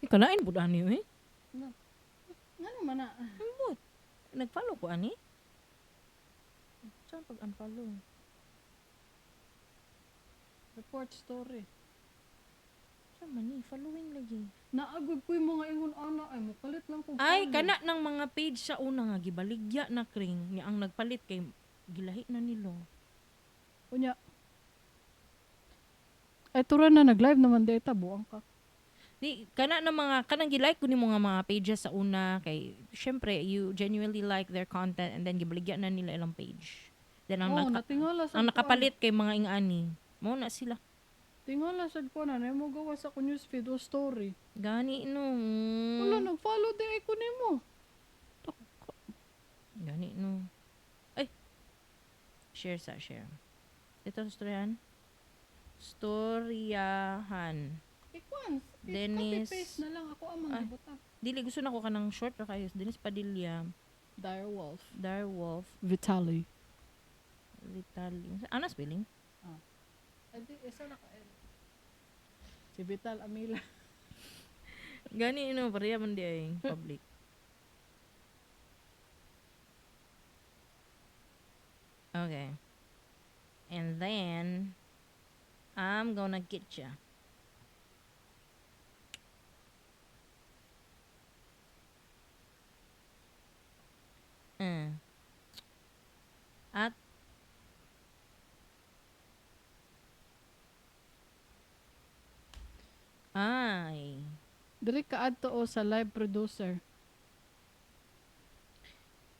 Kalain pud ani eh. No. Ngano man na? Ambot. Nag-follow ko ani. Saan pag unfollow? Report story. Saan man ni? Following lagi. Naagod ko yung mga ingon ana ay mopalit lang ko. Ay, kana ng mga page sa una nga gibaligya na kring nga ang nagpalit kay gilahi na nilo. Unya. Ay tura na nag-live naman data buang ka. Di kana ng mga kanang gilike ko nimo nga mga pages sa una kay syempre you genuinely like their content and then gibaligya na nila ilang page. Then ang Oh, natingala sa ang nakapalit kay mga ingani. Mao na sila. Tingala sad ko na nimo gawa sa ko newsfeed o story. Gani no. Wala nag-follow di ay ko nimo. Gani no. Ay. Share sa share. Ito storyahan. Storyahan. Ikuan, Dennis. copy paste na lang ako ang mga Ay. butang. Dili gusto na ko kanang short ra kayo. Dennis Padilla, Direwolf. Direwolf, Vitali. Vitali. Ano spelling? Ay di isa na ka L. Si Vital Amila. Gani no, pareha man di ay public. Okay. And then I'm gonna get ya. At ay Diri ka adto o sa live producer.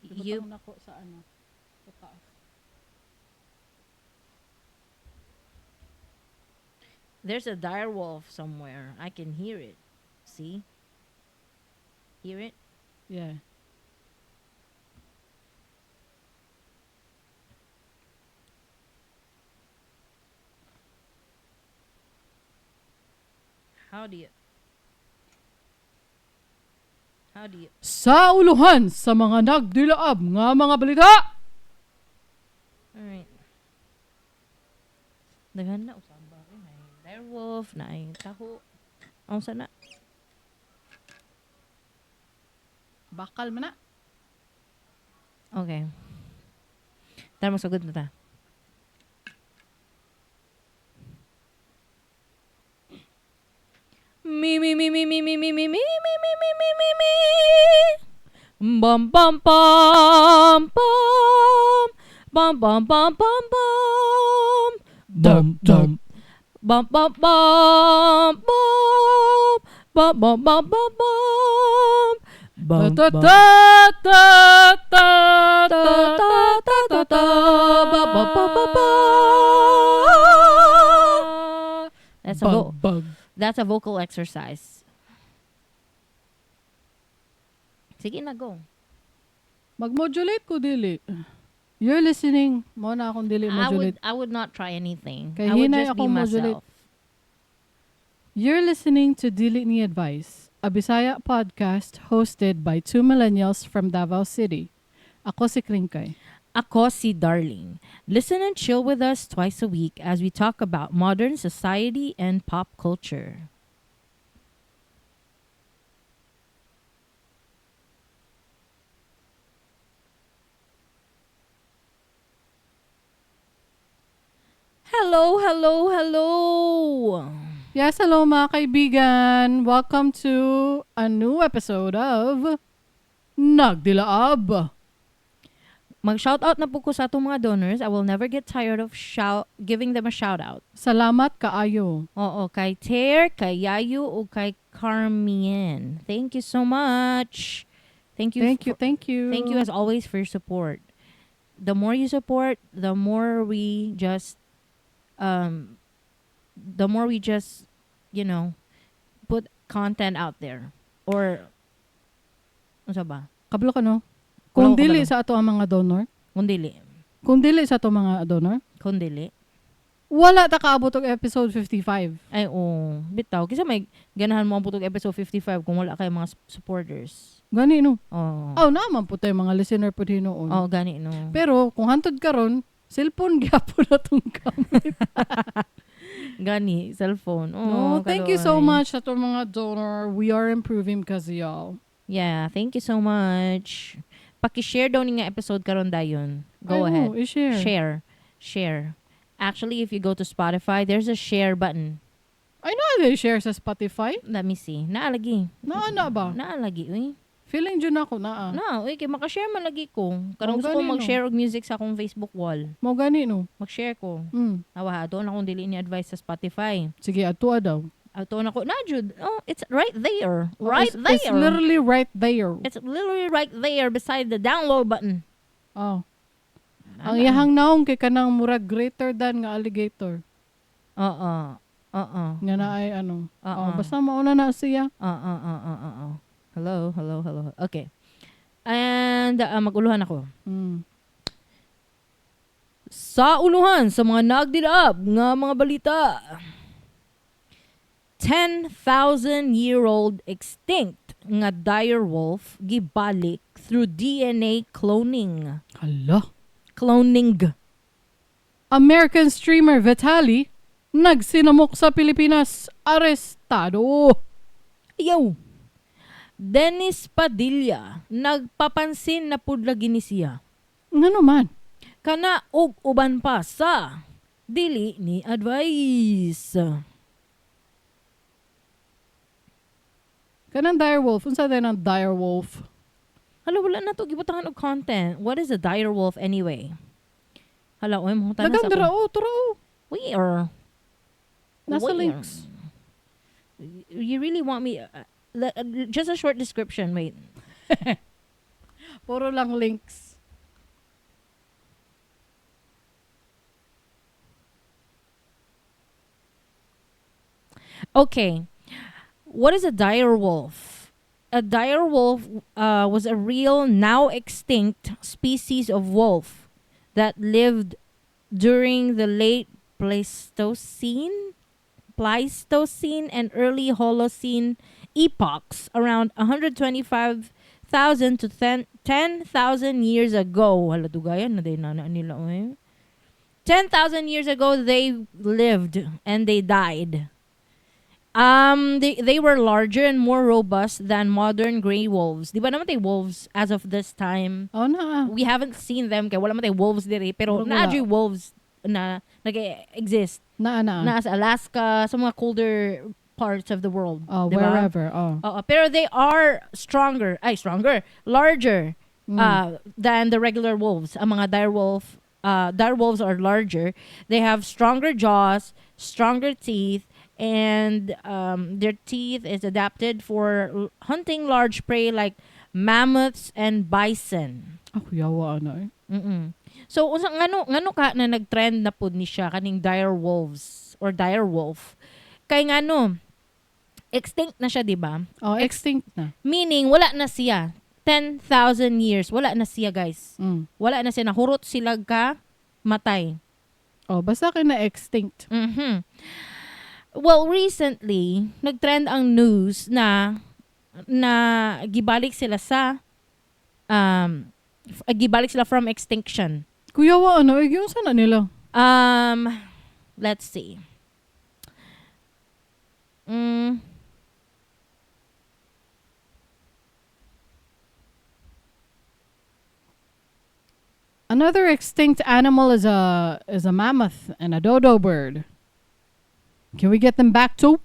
You Ibutang nako sa ano sa taas. There's a dire wolf somewhere. I can hear it. See? Hear it? Yeah. How do you How do you Sa uluhan sa mga nagdilaab nga mga balita. Alright. Daghan na usaba eh. May dire wolf, na ay taho. Ang sana. Bakal man na. Okay. Tara, magsugod na ta. Me me me me me me me me me me me me me me me. Bam bam bam bam. Bam bam bam bam bam. Bam bam. Bam bam bam bam. Bam bam bam bam bam. Bam Ta bam. ta ta ta ta ta ta ta ta ba ba ba ba ba. That's a Bug, bug. That's a vocal exercise. Sige na, go. Mag-modulate ko dili. You're listening. Mo na akong dili I would modulate. I would not try anything. Kay I would hinay just be akong modulate. myself. You're listening to Dili Ni Advice, a Bisaya podcast hosted by two millennials from Davao City. Ako si Kringkay. Ako si Darling. Listen and chill with us twice a week as we talk about modern society and pop culture. Hello, hello, hello. Yes, hello mga kaibigan. Welcome to a new episode of Nagdilaab. Mag-shoutout na po ko sa atong mga donors. I will never get tired of shout giving them a shout out. Salamat kaayo. Oo, kay Ter, kay Yayu, o kay Carmien. Thank you so much. Thank you. Thank you, thank you. Thank you as always for your support. The more you support, the more we just put content out there. Or unsa ba? Kabalo ka no? Wala Kung ko dili kabalo. sa ato ang mga donor, Kung dili. kung dili sa ato mga donor, Kung dili. wala ta kaabot og episode 55. Ay, oo. Bitaw. Kasi may ganahan mo ang putog episode 55 kung wala kayo mga supporters. Gani no. Oo. Oh, naman po tayo mga listener po hinuon. Oo, gani no. Pero kung hantod karon, cellphone gyapon na tong gamit. Gani, cellphone. Oh, No, thank you so kaluoy. much sa atong mga donor. We are improving because of y'all. Yeah, thank you so much. Paki-share daw ni nga episode karon dayon. Go Ay, ahead. oh, i-share. Share. Share. Actually, if you go to Spotify, there's a share button. Ay, naa they share sa Spotify? Let me see. Naa lagi. Naa na ba? Naa lagi, uy. Feeling jud nako naa. Na, uy, kay maka-share man lagi ko. Karon Oh, gusto ko gani, no? mag-share og music sa akong Facebook wall. Mao gani no. Mag-share ko. Awa, doon akong dili ni advice sa Spotify. Sige, atua daw. Ato na ko, na jud. Oh, it's right there. Right It's, there. It's literally right there. It's literally right there beside the download button. Oh. Ang Ana. iyahang naong kay kanang murag greater than nga alligator. Oo. Oo. Nga na ay ano. Oo. Oh, basta mauna na siya. Oo. Hello, hello, hello. Okay. And maguluhan ako. Sa uluhan sa mga nagdilaab nga mga balita. 10,000-year-old extinct nga dire wolf gibalik through DNA cloning. Hala. Cloning. American streamer Vitali nagsinamok sa Pilipinas. Arestado. Ayaw. Dennis Padilla, nagpapansin na pud lagi ni siya. Ngano man? Kana og uban pa sa dili ni advice. Kanang direwolf. Unsa din ang direwolf? Hala, wala na to gibutangan og content. What is a dire wolf anyway? Hala, oy, mga tanas Dagang ako. dira oh, tura oh. Where? Nasa Where? links. You really want me just a short description, wait. Puro lang links. Okay. What is a dire wolf? A dire wolf was a real, now extinct species of wolf that lived during the late Pleistocene and early Holocene epochs, around 125,000 to 10,000 years ago. Hala, dugayan na din na nila. Eh. 10,000 years ago, they lived and they died. They were larger and more robust than modern gray wolves. Di ba naman tay wolves as of this time? Oh na. We haven't seen them kay wala man tay wolves diri, pero Murag naa wala. jud wolves na nag-exist Naa na. na sa Alaska, sa mga colder parts of the world. Oh, di ba? wherever. Oh. Oo, pero they are stronger, larger than the regular wolves. Ang mga dire wolves are larger. They have stronger jaws, stronger teeth, and their teeth is adapted for hunting large prey like mammoths and bison. Ako yawa ano eh. So unsa ngano ka na nag-trend na pud ni siya kaning dire wolves or dire wolf? Kay ngano extinct na siya, di ba? Oh, extinct na. Meaning wala na siya. 10,000 years wala na siya, guys. Wala na siya, nahurot sila ka matay. Oh, basta kay na extinct. Well, recently, nag-trend ang news na na gibalik sila sa gibalik sila from extinction. Kuya wa ano eh, yung sana nila. Let's see. Another extinct animal is a mammoth and a dodo bird. Can we get them back too?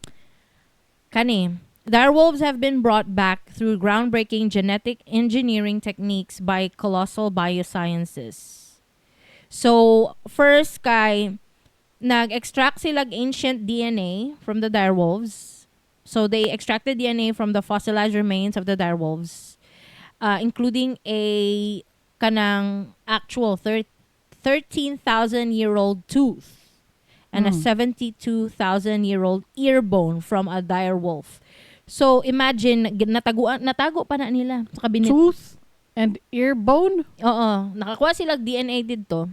Kani, direwolves have been brought back through groundbreaking genetic engineering techniques by Colossal Biosciences. So, first kay nag-extract sila ancient DNA from the direwolves. So, they extracted DNA from the fossilized remains of the direwolves, including a kanang actual 13,000-year-old tooth and a 72,000-year-old ear bone from a dire wolf. So imagine natago pa na nila sa kabinet. Tooth and ear bone? Oo, nakakuha sila DNA didto.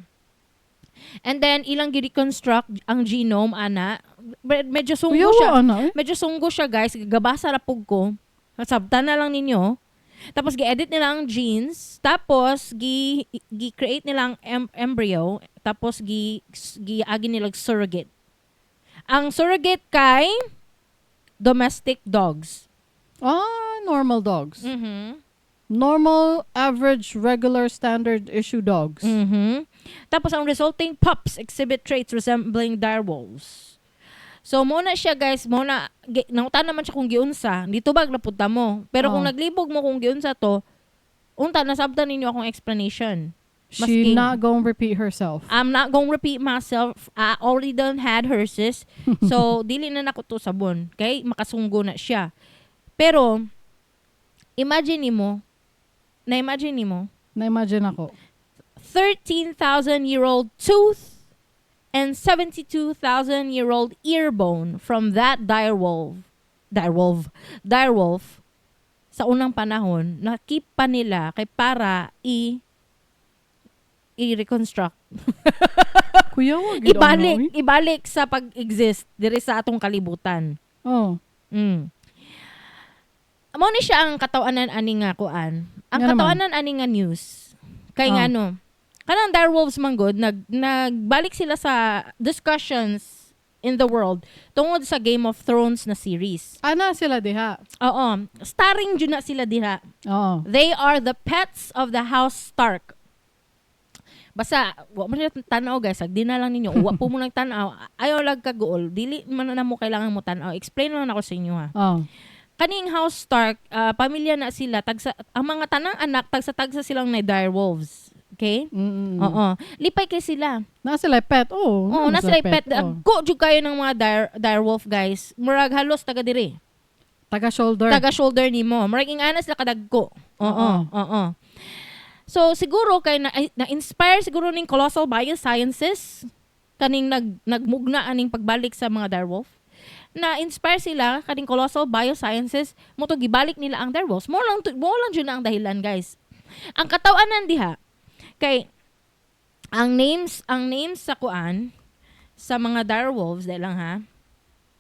And then ilang gi-reconstruct ang genome ana. Medyo sunggo Kuya siya. wa ano eh. Medyo sunggo siya, guys. Gabasa ra pug ko. Sabtan na lang ninyo. Tapos gi-edit nila ang genes, tapos gi-create nila ang embryo, tapos gi-agi nila surrogate. Ang surrogate kay domestic dogs. Ah, normal dogs. Normal, average, regular, standard issue dogs. Tapos ang resulting pups exhibit traits resembling direwolves. So mo na siya, guys, mo na nangutan naman siya kung giunsa, dito bag napunta mo. Pero kung naglibog mo kung giunsa to, unta nasabtan ninyo akong explanation. She Maski- not gonna repeat herself. I'm not gonna repeat myself. I already done had herses. So, dili na nako to sabon. Kay makasunggo na siya. Pero, imagine nimo, na-imagine nimo, Na-imagine ako. 13,000-year-old tooth and 72,000-year-old ear bone from that direwolf sa unang panahon, na-keep pa nila kay para i-reconstruct. Kuya, wag Ibalik sa pag-exist diri sa atong kalibutan. Oh. Mao ni siya ang katawanan ani nga kuan. Ang Nga naman. katawanan ani nga news. Kay Ah. nga no, kanang direwolves man gud nagbalik sila sa discussions in the world tungod sa Game of Thrones na series. Ana sila diha. Oo, starring jud na sila diha. Oo. They are the pets of the House Stark. Basta, wa mo na tanaw, guys. Sagdi na lang ninyo. Wa po mo nagtanaw. Ayaw lang kaguol. Dili man na mo kailangan mo tanaw. Explain lang ako sa inyo ha. Oh. Kaning House Stark, pamilya na sila. Tagsa, ang mga tanang anak, tagsa-tagsa silang na direwolves. Okay? Oo. Lipay kay sila. Na sila pet. Oh. Oo, na sila pet. Oh. Go jud kayo ng mga direwolf, guys. Murag halos taga diri. Taga shoulder. Taga shoulder nimo. Murag ingana sila kadagko. Oo. Oo. Oo. So siguro kay na-inspire siguro ning Colossal Biosciences kaning nagmugna aning pagbalik sa mga direwolf. Na-inspire sila kaning Colossal Biosciences mo to gibalik nila ang direwolves. Mo lang jud na ang dahilan, guys. Ang katawanan diha kay ang names sa kuan sa mga direwolves, dahil lang ha.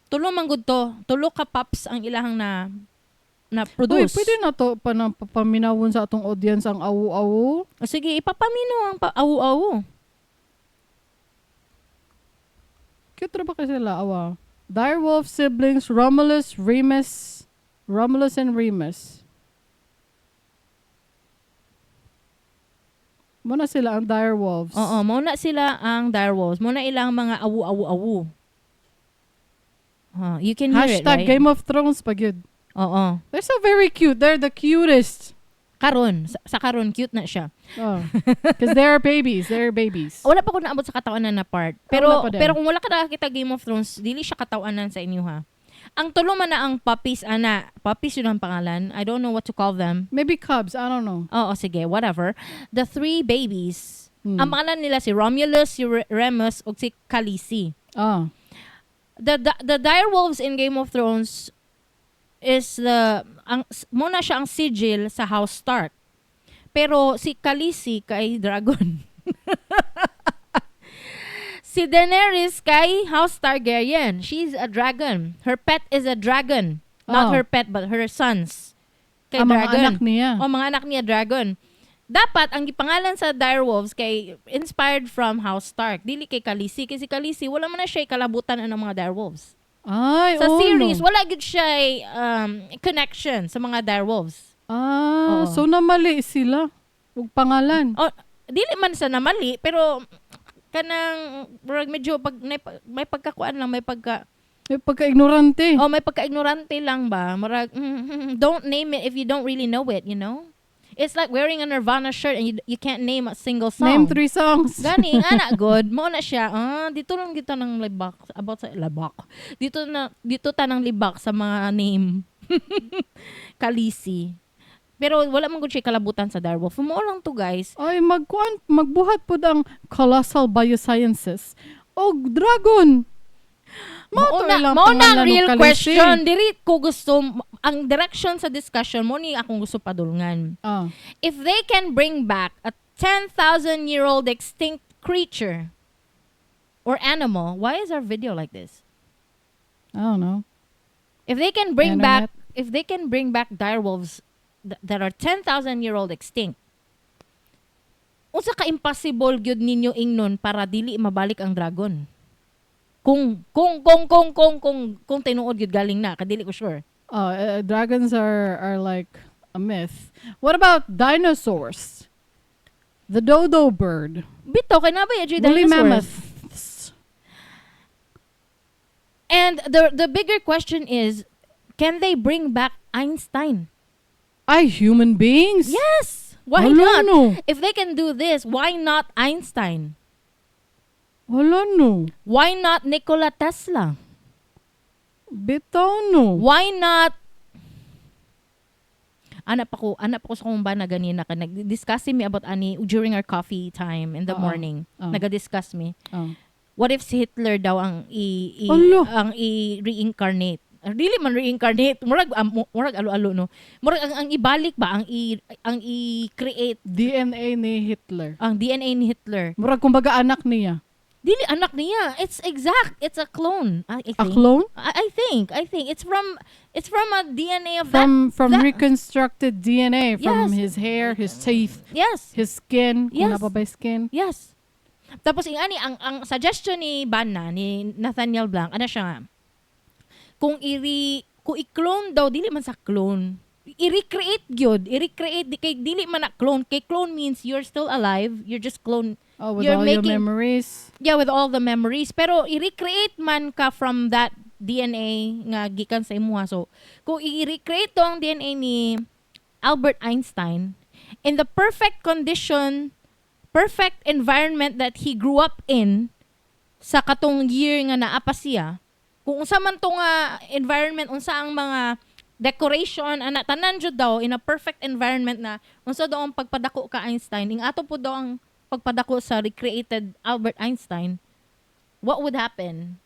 Tulo man gud to, tulo ka pups ang ilahang na na Uy, produce. pwede na to pa na papaminawon sa atong audience ang awu-awu. O sige, ipapamino ang awu-awu. Cute ra ba kasi sila? Awa. Direwolf siblings Romulus, Remus, Romulus and Remus. Muna sila ang direwolves. Oo, muna sila ang direwolves. Muna ilang mga awu-awu-awu. You can hear it, Hashtag right? Game of Thrones pa gyud. Oo. They're so very cute. They're the cutest. Karon, sa karon cute na siya. Oh. Because they're babies. They're babies. Wala pa ko naabot sa katawanan na part. Pero Wala pa din. pero kung wala ka nakakita Game of Thrones, dili siya katawanan sa inyo ha. Ang tulo man na ang puppies ana, puppies yun ang pangalan. I don't know what to call them. Maybe cubs. I don't know. Oo, sige, whatever. The three babies. Ang pangalan nila si Romulus, si Remus ug si Khaleesi. Ah. The direwolves in Game of Thrones is the ang muna siya ang sigil sa House Stark. Pero si Khaleesi kay dragon. Si Daenerys kay House Targaryen. She's a dragon. Her pet is a dragon. Not Oh. her pet but her sons. Kay Ang mga dragon. anak niya. O mga anak niya dragon. Dapat ang gipangalan sa direwolves kay inspired from House Stark. Dili kay Khaleesi kasi Khaleesi wala man na siya kalabutan ang mga direwolves. Ay, Sa oh, series no. wala gid siya connection sa mga direwolves. Ah, Oo. so namali sila. Ug pangalan. O dili man sa namali pero kanang murag medyo pag may pagkakuan lang, may pagka May pagka-ignorante. oh, may pagka-ignorante lang ba? Murag don't name it if you don't really know it. It's like wearing a Nirvana shirt and you can't name a single song. Name three songs. Gani, nga na good. Mo na siya. Ah, dito lang dito ng libak about sa labak. Dito ta ng libak sa mga name. Khaleesi. Pero wala man gud siya kalabutan sa direwolf. Mo lang to, guys. Ay, magkuan, magbuhat pud ang Colossal Biosciences. Og dragon. Mao to Mao na, ilang mao na ang pangalan og real Khaleesi. question. Diri ko gusto ang direction sa discussion mo ni akong gusto padulngan. Ah. If they can bring back a 10,000 year old extinct creature or animal, why is our video like this? I don't know. If they can bring back Internet. if they can bring back direwolves that are 10,000 year old extinct, unsa ka impossible gyud ninyo ingnon para dili mabalik ang dragon? Kung tinuod gyud galing na, kadili ko sure. Oh, dragons are like a myth. What about dinosaurs? The dodo bird. Bitaw kay naa ba Woolly dinosaurs? Mammoths. And the bigger question is, can they bring back Einstein? Ay, human beings? Yes. Why Wala not? no. If they can do this, why not Einstein? Wala no. Why not Nikola Tesla? Bitaw no. Why not ana pa ko sa akong bana ganina ka nag-discuss mi about ani during our coffee time in the Oo. Morning. Oo. Naga-discuss mi. Oh. What if si Hitler daw ang Ala. ang i-reincarnate? Dili man reincarnate, murag alo-alo no. Murag ang ibalik ba ang i-create DNA ni Hitler. Ang DNA ni Hitler. Murag kumbaga anak niya. Dili anak niya. It's exact. It's a clone. I A think. Clone? I think it's from a DNA of that. From reconstructed DNA from Yes. his hair, his teeth, his skin. Kung naa pa ba skin? Yes. Tapos yung ani ang suggestion ni Bana ni Nathaniel Blanc, ano siya nga? Kung i-clone daw, dili man sa clone. I-recreate gyud, i-recreate di kay dili man na clone. Kay clone means you're still alive, you're just clone. Oh, with You're all your making memories. Yeah, with all the memories. Pero i-recreate man ka from that DNA nga gikan sa imuha. So, kung i-recreate to ang DNA ni Albert Einstein in the perfect condition, perfect environment that he grew up in sa katong year nga naa pa siya, kung unsa man to nga environment, unsa ang mga decoration, ana tanan jud daw in a perfect environment na unsa daw ang pagpadako ka Einstein, ing ato po daw ang pagpadako sa recreated Albert Einstein, what would happen?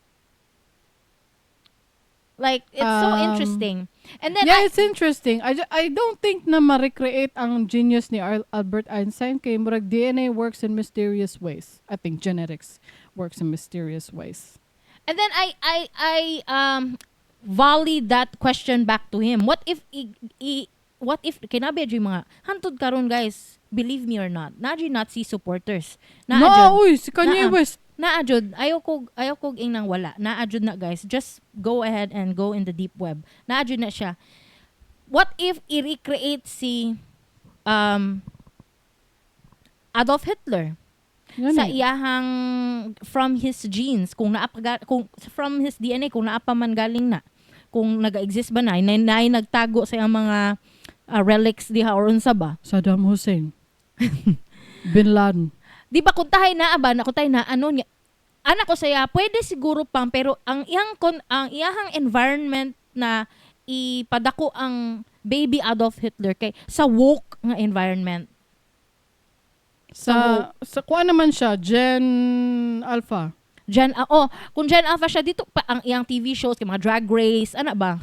Like, it's so interesting. And then Yeah, it's interesting. I don't think na ma-recreate ang genius ni Albert Einstein kay murag DNA works in mysterious ways. I think genetics works in mysterious ways. And then I volleyed that question back to him. What if kinabi yung mga hantod karon, guys, believe me or not, naa jud Nazi supporters. Naa No, jud. uy, si Kanye Naa. West. Naa jud, ayaw ko ingnang wala. Naa jud na, guys. Just go ahead and go in the deep web. Naa jud na siya. What if i-recreate si Adolf Hitler Yan sa eh. iyahang from his genes, kung from his DNA, kung naa pa man galing na, kung naga-exist ba na na, nagtago sa iyang mga relics diha or unsa ba? Saddam Hussein. Bin Laden. Di ba kung tahay naa ba na kung tahay na ano niya anak ko saya pwede siguro pang, pero ang iyahang environment na ipadako ang baby Adolf Hitler kay sa woke nga environment. Sa kuha naman siya, Gen Alpha. Gen oh, kung Gen Alpha siya dito pa ang iyang TV shows kay mga Drag Race ana ba.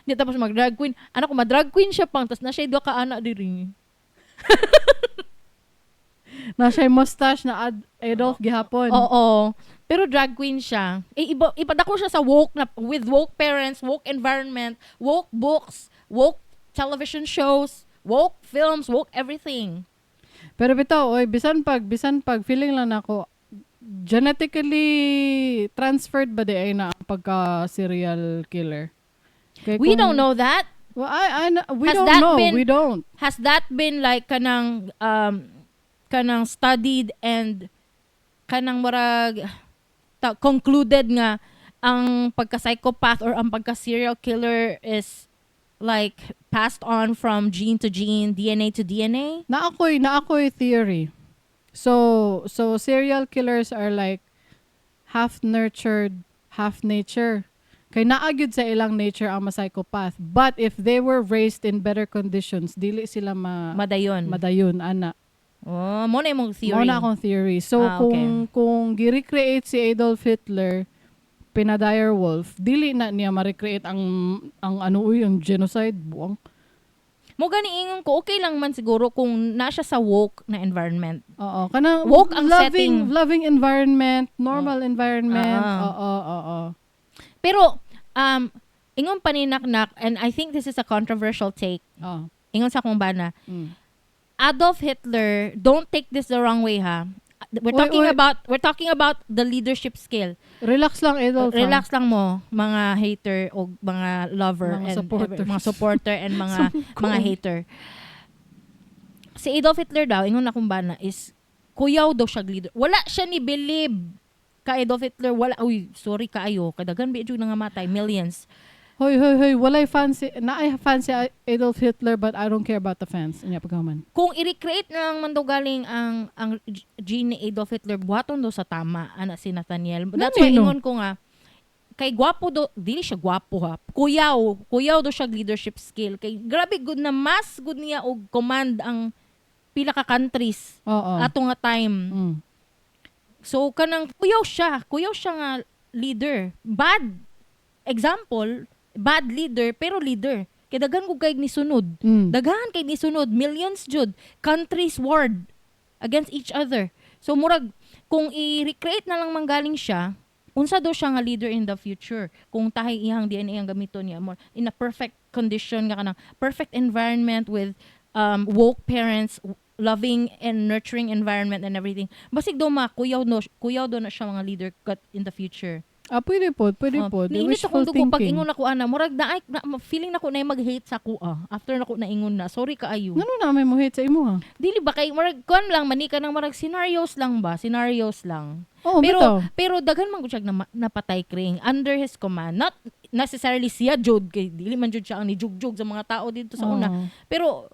Di tapos mag drag queen. Ano ko ma-drag queen siya pang tas na siya duha ka anak diri. Na siya mustache na Adolf gihapon. Oo. Pero drag queen siya. Eh, iba, ipadako siya sa woke na with woke parents, woke environment, woke books, woke television shows, woke films, woke everything. Pero bitaw, oy, bisan pag feeling lang nako genetically transferred ba di ay na ang pagka serial killer? Kay We don't know that. Well, we Has don't that know. been We don't. Has that been like kanang studied and kanang murag concluded nga ang pagka-psychopath or ang pagka-serial killer is like passed on from gene to gene, DNA to DNA? Naa ko'y theory. So serial killers are like half nurtured, half nature. Kay naa gyud sa ilang nature ang ma-psychopath. But if they were raised in better conditions, dili sila ma Madayon. Madayon ana. Oh, mo na imong theory. Mo na akong theory. So kung gi-recreate si Adolf Hitler pina-dire wolf, dili na niya ma-recreate ang ano uy, ang genocide buang. Mo gani ingon ko, okay lang man siguro kung na siya sa woke na environment. Oo, kanang Woke ang loving setting. Loving environment, normal environment. Ah. Oo. Pero ingon pa ni Naknak, and I think this is a controversial take. Oo. Ingon sa akong bana, Adolf Hitler, don't take this the wrong way ha. We're Uy, talking uy. About we're talking about the leadership skill. Relax lang, Adolf, ha? Relax lang mo, mga hater o mga lover Mga and supporters. Mga supporter and mga hater. Si Adolf Hitler daw, ingon akong bana is kuyaw daw siya leader. Wala siya ni believe ka Adolf Hitler, wala. Uy, sorry kaayo, kadagan bi jud nangamatay, millions. Hoy, hoy, hoy, walay fancy, naay fancy Adolf Hitler, but I don't care about the fans. Unya pagkahuman. Kung i-recreate na lang man daw galing ang gene ni Adolf Hitler, buhaton daw sa tama ana si Nathaniel. That's why Ngano? Ingon ko nga kay gwapo do, dili siya gwapo ha, kuyaw, kuyaw do siya leadership skill kay grabe good na mas good niya og command ang pila ka countries ato nga time. So kanang kuyaw siya nga leader. Bad example, bad leader pero leader. Kay daghan kog kay ni sunod. Daghan kay ni sunod, millions jud, countries warred against each other. So murag kung i-recreate na lang manggaling siya, unsa daw siya nga leader in the future kung tahay iyang DNA ang gamiton niya more in a perfect condition nga kanang perfect environment with woke parents, loving and nurturing environment and everything, basig daw makuyaw no, kuyaw daw na siya mga leader kat in the future. Ah, pwede po, pwede Oh, po. The niinit wishful akong dugo pag thinking. Ingon ako ana, murag na, feeling nako na mag-hate sa ako ah. After nako na ingon na, sorry kaayo. Ngano na may mo hate sa imo ha? Dili ba kay murag kuan lang manika nang murag scenarios lang ba? Scenarios lang. Oo, Pero bitaw. pero daghan man gud siya na, napatay kring under his command. Not necessarily siya jud kay dili man jud siya ang nijugjug sa mga tao dito sa una. Pero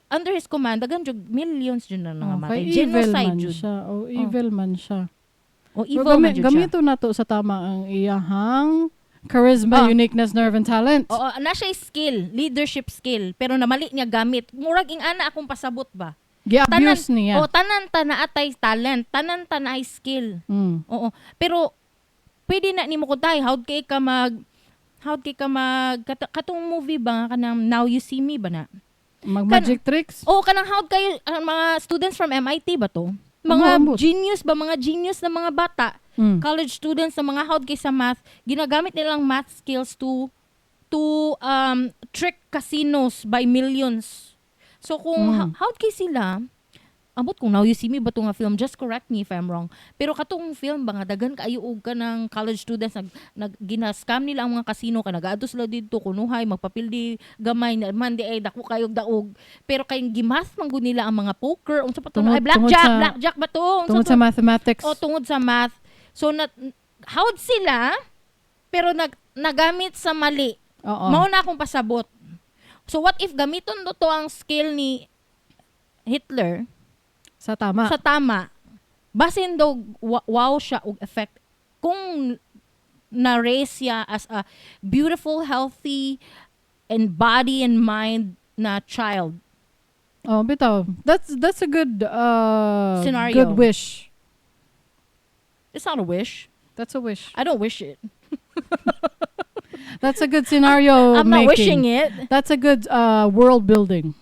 under his command daghan jud, millions jud na Oh, nangamatay. kay evil Genocide man jud. siya. Oh, evil man siya. O Pero evil man jud siya. gamito na to sa tama ang iyahang charisma, uniqueness, nerve, and talent. Oo, na siya skill, leadership skill, pero namali niya gamit. Murag ing ana akong pasabot ba. Gi-abuse niya. O tanan ta na atay talent, tanan ta na ay skill. Oo. Pero pwede na nimo ko tay how kay ka mag katong movie ba nga kanang Now You See Me ba na? Mag magic tricks. O kanang how kayo ang mga students from MIT ba to? Mga Ambot. genius ba, mga genius na mga bata, college students na mga how kay sa math, ginagamit nilang math skills to trick casinos by millions. So kung how kay sila, ambot kung Now You See Me ba to nga film, just correct me if I'm wrong. Pero katong film ba nga daghan kaayo og kanang college students nag, nag gina-scam nila ang mga casino ka nagaadto sila didto kunuhay magpapildi gamay na man di ay dako kayo daog. Pero kay gimath man gud nila ang mga poker unsa pa to, ay Tungod blackjack, blackjack ba to? Unsa Tungod to? sa mathematics. O tungod sa math. So na how'd sila pero nagamit sa mali. Mao na akong pasabot. So what if gamiton do to ang skill ni Hitler Sa tama. Sa tama? Basin daw wow siya og effect kung na-raise siya as a beautiful, healthy and body and mind na child. Oh, bitaw. That's a good Scenario. good wish. It's not a wish. That's a wish. I don't wish it. That's a good scenario I'm not making. Wishing it. That's a good world building.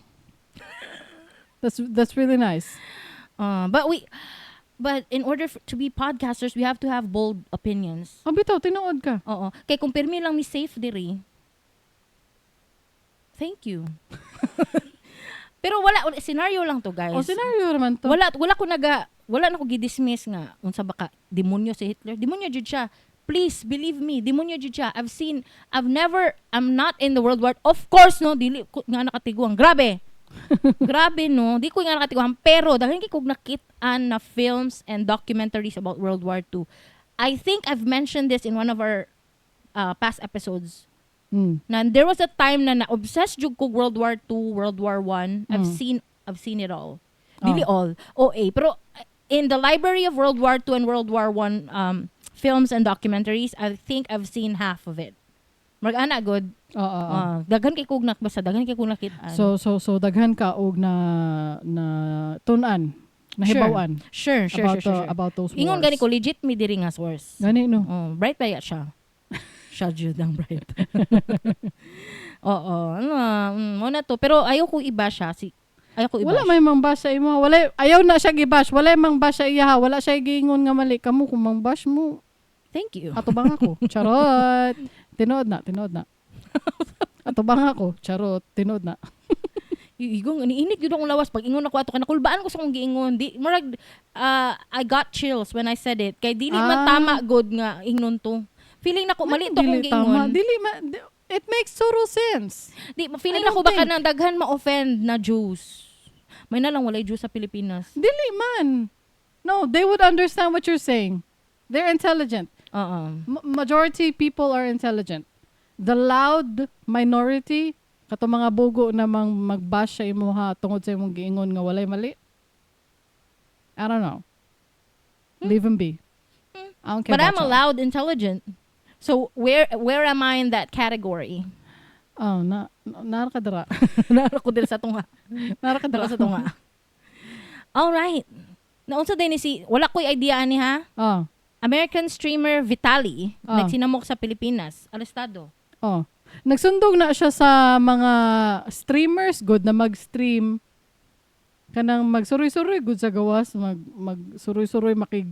That's really nice. But in order to be podcasters, we have to have bold opinions. Oh, bitaw, tinuod ka. Oo. Kay kung pirmi lang mi safe diri. Thank you. Pero wala, scenario lang to, guys. Oh, scenario naman to. Wala ko naga wala na ko gi-dismiss nga unsa ba ka demonyo si Hitler. Demonyo jud siya. Please believe me, demonyo jud siya. I've never I'm not in the World War. Of course no, dili ko nga nakatiguang. Grabe. Grabe no, di ko nga nakatiguang pero dahil kay kog nakit-an na films and documentaries about World War II. I think I've mentioned this in one of our past episodes na there was a time na na-obsessed jud ko World War II, World War I. I've seen it all. Dili all. OA. Pero in the library of World War II and World War I films and documentaries, I think I've seen half of it. Murag ana good. Oo. Daghan kay kog basta daghan kay kog nakit-an. So daghan ka og na tun-an, nahibaw-an Sure, about sure. About those wars. Ingon gani ko, legit mi diri nga source. Gani no. Oh, bright ba ya siya? Siya jud ang bright. Oo, ano, mo na to. Pero ayaw ko iba siya si ayaw ko iba. Wala may mang-bash sa imo. Wala, ayaw na siya gibash. Wala mang bash sa iya. Wala siya giingon nga mali kamo kung mang-bash mo. Thank you. Atubang ako. Charot. Tinuod na, tinuod na. Atubang ako. Charot. Tinuod na. Igong iniinit gyud akong lawas pag ingon ako ato, kay nakulbaan ko sa akong giingon. Di murag I got chills when I said it. Kay dili man tama gud nga ingnon to. Feeling nako mali to akong Dili tama. giingon. Dili it makes total sense. Di feeling I don't nako baka think. nang daghan ma-offend na Jews. May na lang walay Jews sa Pilipinas. Dili man. No, they would understand what you're saying. They're intelligent. Oo. Majority people are intelligent. The loud minority, kato mga bugo na mang magbash sa imuha tungod sa imong giingon nga walay mali. I don't know. Leave them be. I don't care But I'm about a y'all. loud intelligent. So where am I in that category? Oh, na nara ka dira. Nara ko diri sa tunga. Nara ka dira. Nara sa tunga. All right. Naunsa din ni si, wala ko'y idea ani ha. Oh, American streamer Vitali nagsinamok sa Pilipinas. Arestado. Oh. Nagsundog na siya sa mga streamers, good na mag-stream. Kanang magsuroy-suroy good sa gawas, magsuroy-suroy makig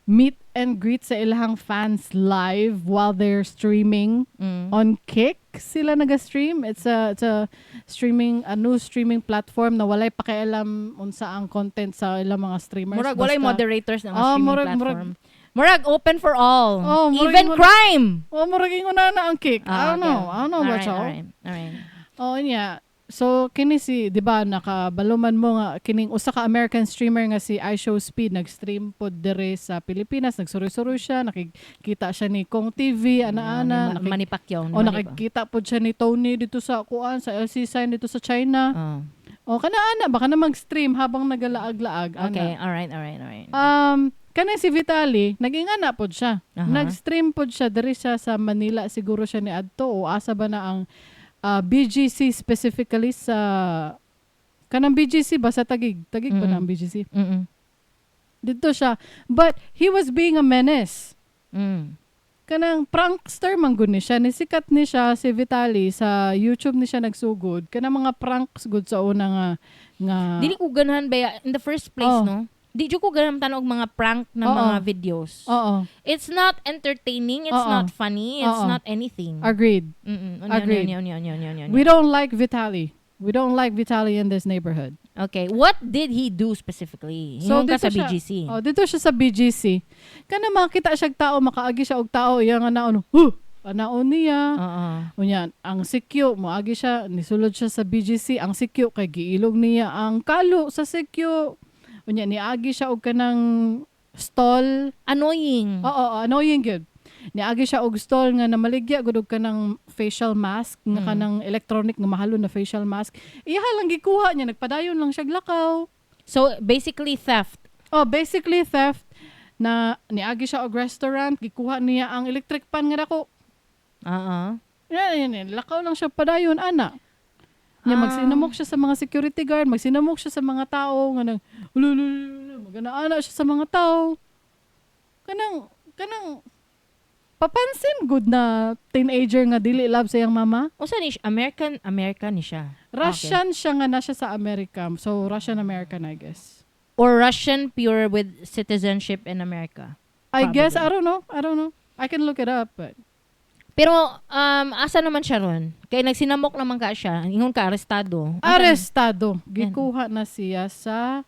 meet and greet sa ilahang fans live while they're streaming on Kick sila naga-stream. It's a streaming a new streaming platform na walay pakialam unsa ang content sa ilang mga streamers. Murag walay moderators ng Oh, streaming platform. Murag open for all. Oh, Even crime. Oh, murag ingon na ang Kick. I Ah, don't know. okay. I don't know about y'all. Alright. Oo niya. So kini si, 'di ba, nakabaluman mo nga kining usa ka American streamer nga si iShowSpeed nag-stream pod diri sa Pilipinas, nagsuroy-suroy siya, nakikita siya ni Kong TV, ana-ana, Manny Pacquiao. o nakikita pod siya ni Tony dito sa kuan sa LC sign dito sa China. Oh. O kana ana baka na mag-stream habang nagalaag-laag ana. Okay, alright. Kanang si Vitali, naging ana pod siya. Nag-stream pod siya diri siya sa Manila siguro siya ni adto o asa ba na ang BGC specifically sa kanang BGC ba sa Tagig? Tagig ba na ang BGC? Mm-mm. Dito siya. But he was being a menace. Kanang prankster man gud ni siya. Nisikat ni siya si Vitali sa YouTube ni siya nagsugod. Kanang mga pranks gud sa una nga Dili ko ganahan ba in the first place, no? Di jud ko ganahan tan-og mga prank na mga videos. It's not entertaining, it's not funny, it's not anything. Agreed. Unya, Agreed. unya, unya, unya, unya, unya, We unya. don't like Vitali. We don't like Vitali in this neighborhood. Okay, what did he do specifically? So, Ingon ka dito sa siya- BGC. Oh, dito siya sa BGC. Kana makita siya tao, makaagi siya og tao, iya nga naon. Huh! Anaon niya. Unya, ang sikyo, moagi siya, nisulod siya sa BGC, ang sikyo kay giilog niya ang kalo sa sikyo. Unya, niagi siya og kanang stall. Annoying. Oo, oo, annoying gyud. Niagi siya og stall nga namaligya gud og kanang facial mask, nga kanang electronic nga mahalon na facial mask. Iya lang gikuha niya, nagpadayon lang siya lakaw. So basically theft. Oh, basically theft na niagi siya og restaurant, gikuha niya ang electric pan nga dako. Yan, yan, yan. Lakaw lang siya padayon, ana. Nya magsinamok siya sa mga security guard, magsinamok siya sa mga tao nga nang ulululu, magana-ana siya sa mga tao. Kanang papansin good na teenager nga dili love sa iyang mama. Unsa ni siya? American ni siya. Russian siya nga na siya sa America. So Russian American, I guess. Or Russian pure with citizenship in America. I guess Probably. I don't know. I don't know. I can look it up, but Pero asa naman siya ron? Kay nagsinamok naman ka siya, ingon ka arestado. Asa- arestado. Gikuha na siya sa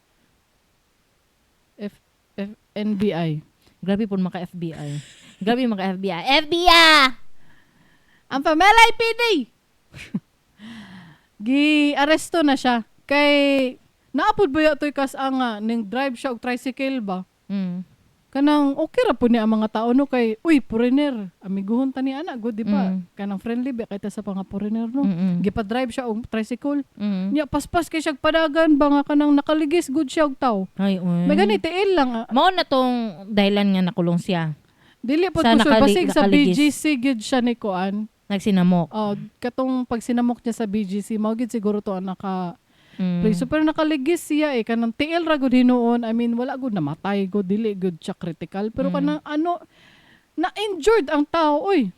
F, F NBI. Grabe po maka FBI. Grabe maka FBI. FBI! Ang Pamela PD! Gi-aresto na siya. Kay naapod ba to'y kas ang nga ning drive siya og tricycle ba? Kanang okay ra po niya ang mga tao no kay uy foreigner amiguhon ta ni ana good di ba? Kanang friendly ba kay ta sa mga foreigner no. Gipa-drive siya og tricycle. Nya paspas kay siya padagan ba nga kanang nakaligis good siya og tao. Ay, uy. May gani tiil lang ah. Mao na tong dahilan nga nakulong siya. Dili pod Sa ko sure basig sa nakaligis. BGC gyud siya ni kuan. Nagsinamok. Oh, katong pag sinamok niya sa BGC mao gyud siguro to ang naka preso pero nakaligis siya eh kanang tiil ra gud hinuon. I mean wala gud namatay gud dili gud siya critical pero kanang ano na injured ang tao oy.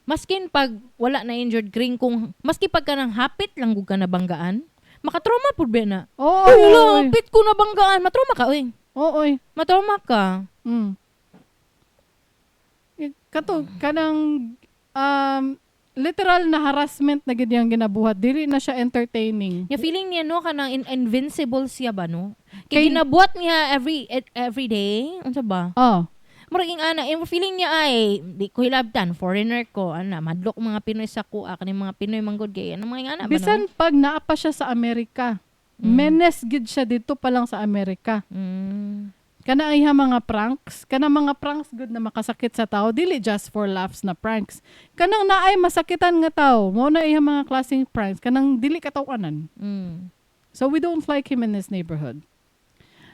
Maskin pag wala na injured green kung maski pag kanang hapit lang gud ka nabanggaan, makatrauma pud ba na? Oo. Uy, wala, hapit ko nabanggaan, matrauma ka oy. Oo oy. Matrauma ka. Kato kanang Literal na harassment na gid yung ginabuhat. Dili na siya entertaining. Ya feeling niya, no, kanang invincible siya ba, no? Kay ginabuhat niya every day, unsa ba? Oh. Murag ing ana, yung feeling niya ay di ko hilabtan, foreigner ko, ana, madlok mga Pinoy sa kuha, kaning mga Pinoy manggod kay ano mga ing ana ba, no? Bisan pag naa pa siya sa Amerika, menace gid siya dito pa lang sa Amerika. Kana ang iyang mga pranks, kana mga pranks gud na makasakit sa tao, dili just for laughs na pranks. Kanang naay masakitan nga tao, mao na iyang mga klaseng pranks, kanang dili katawanan. So we don't like him in this neighborhood.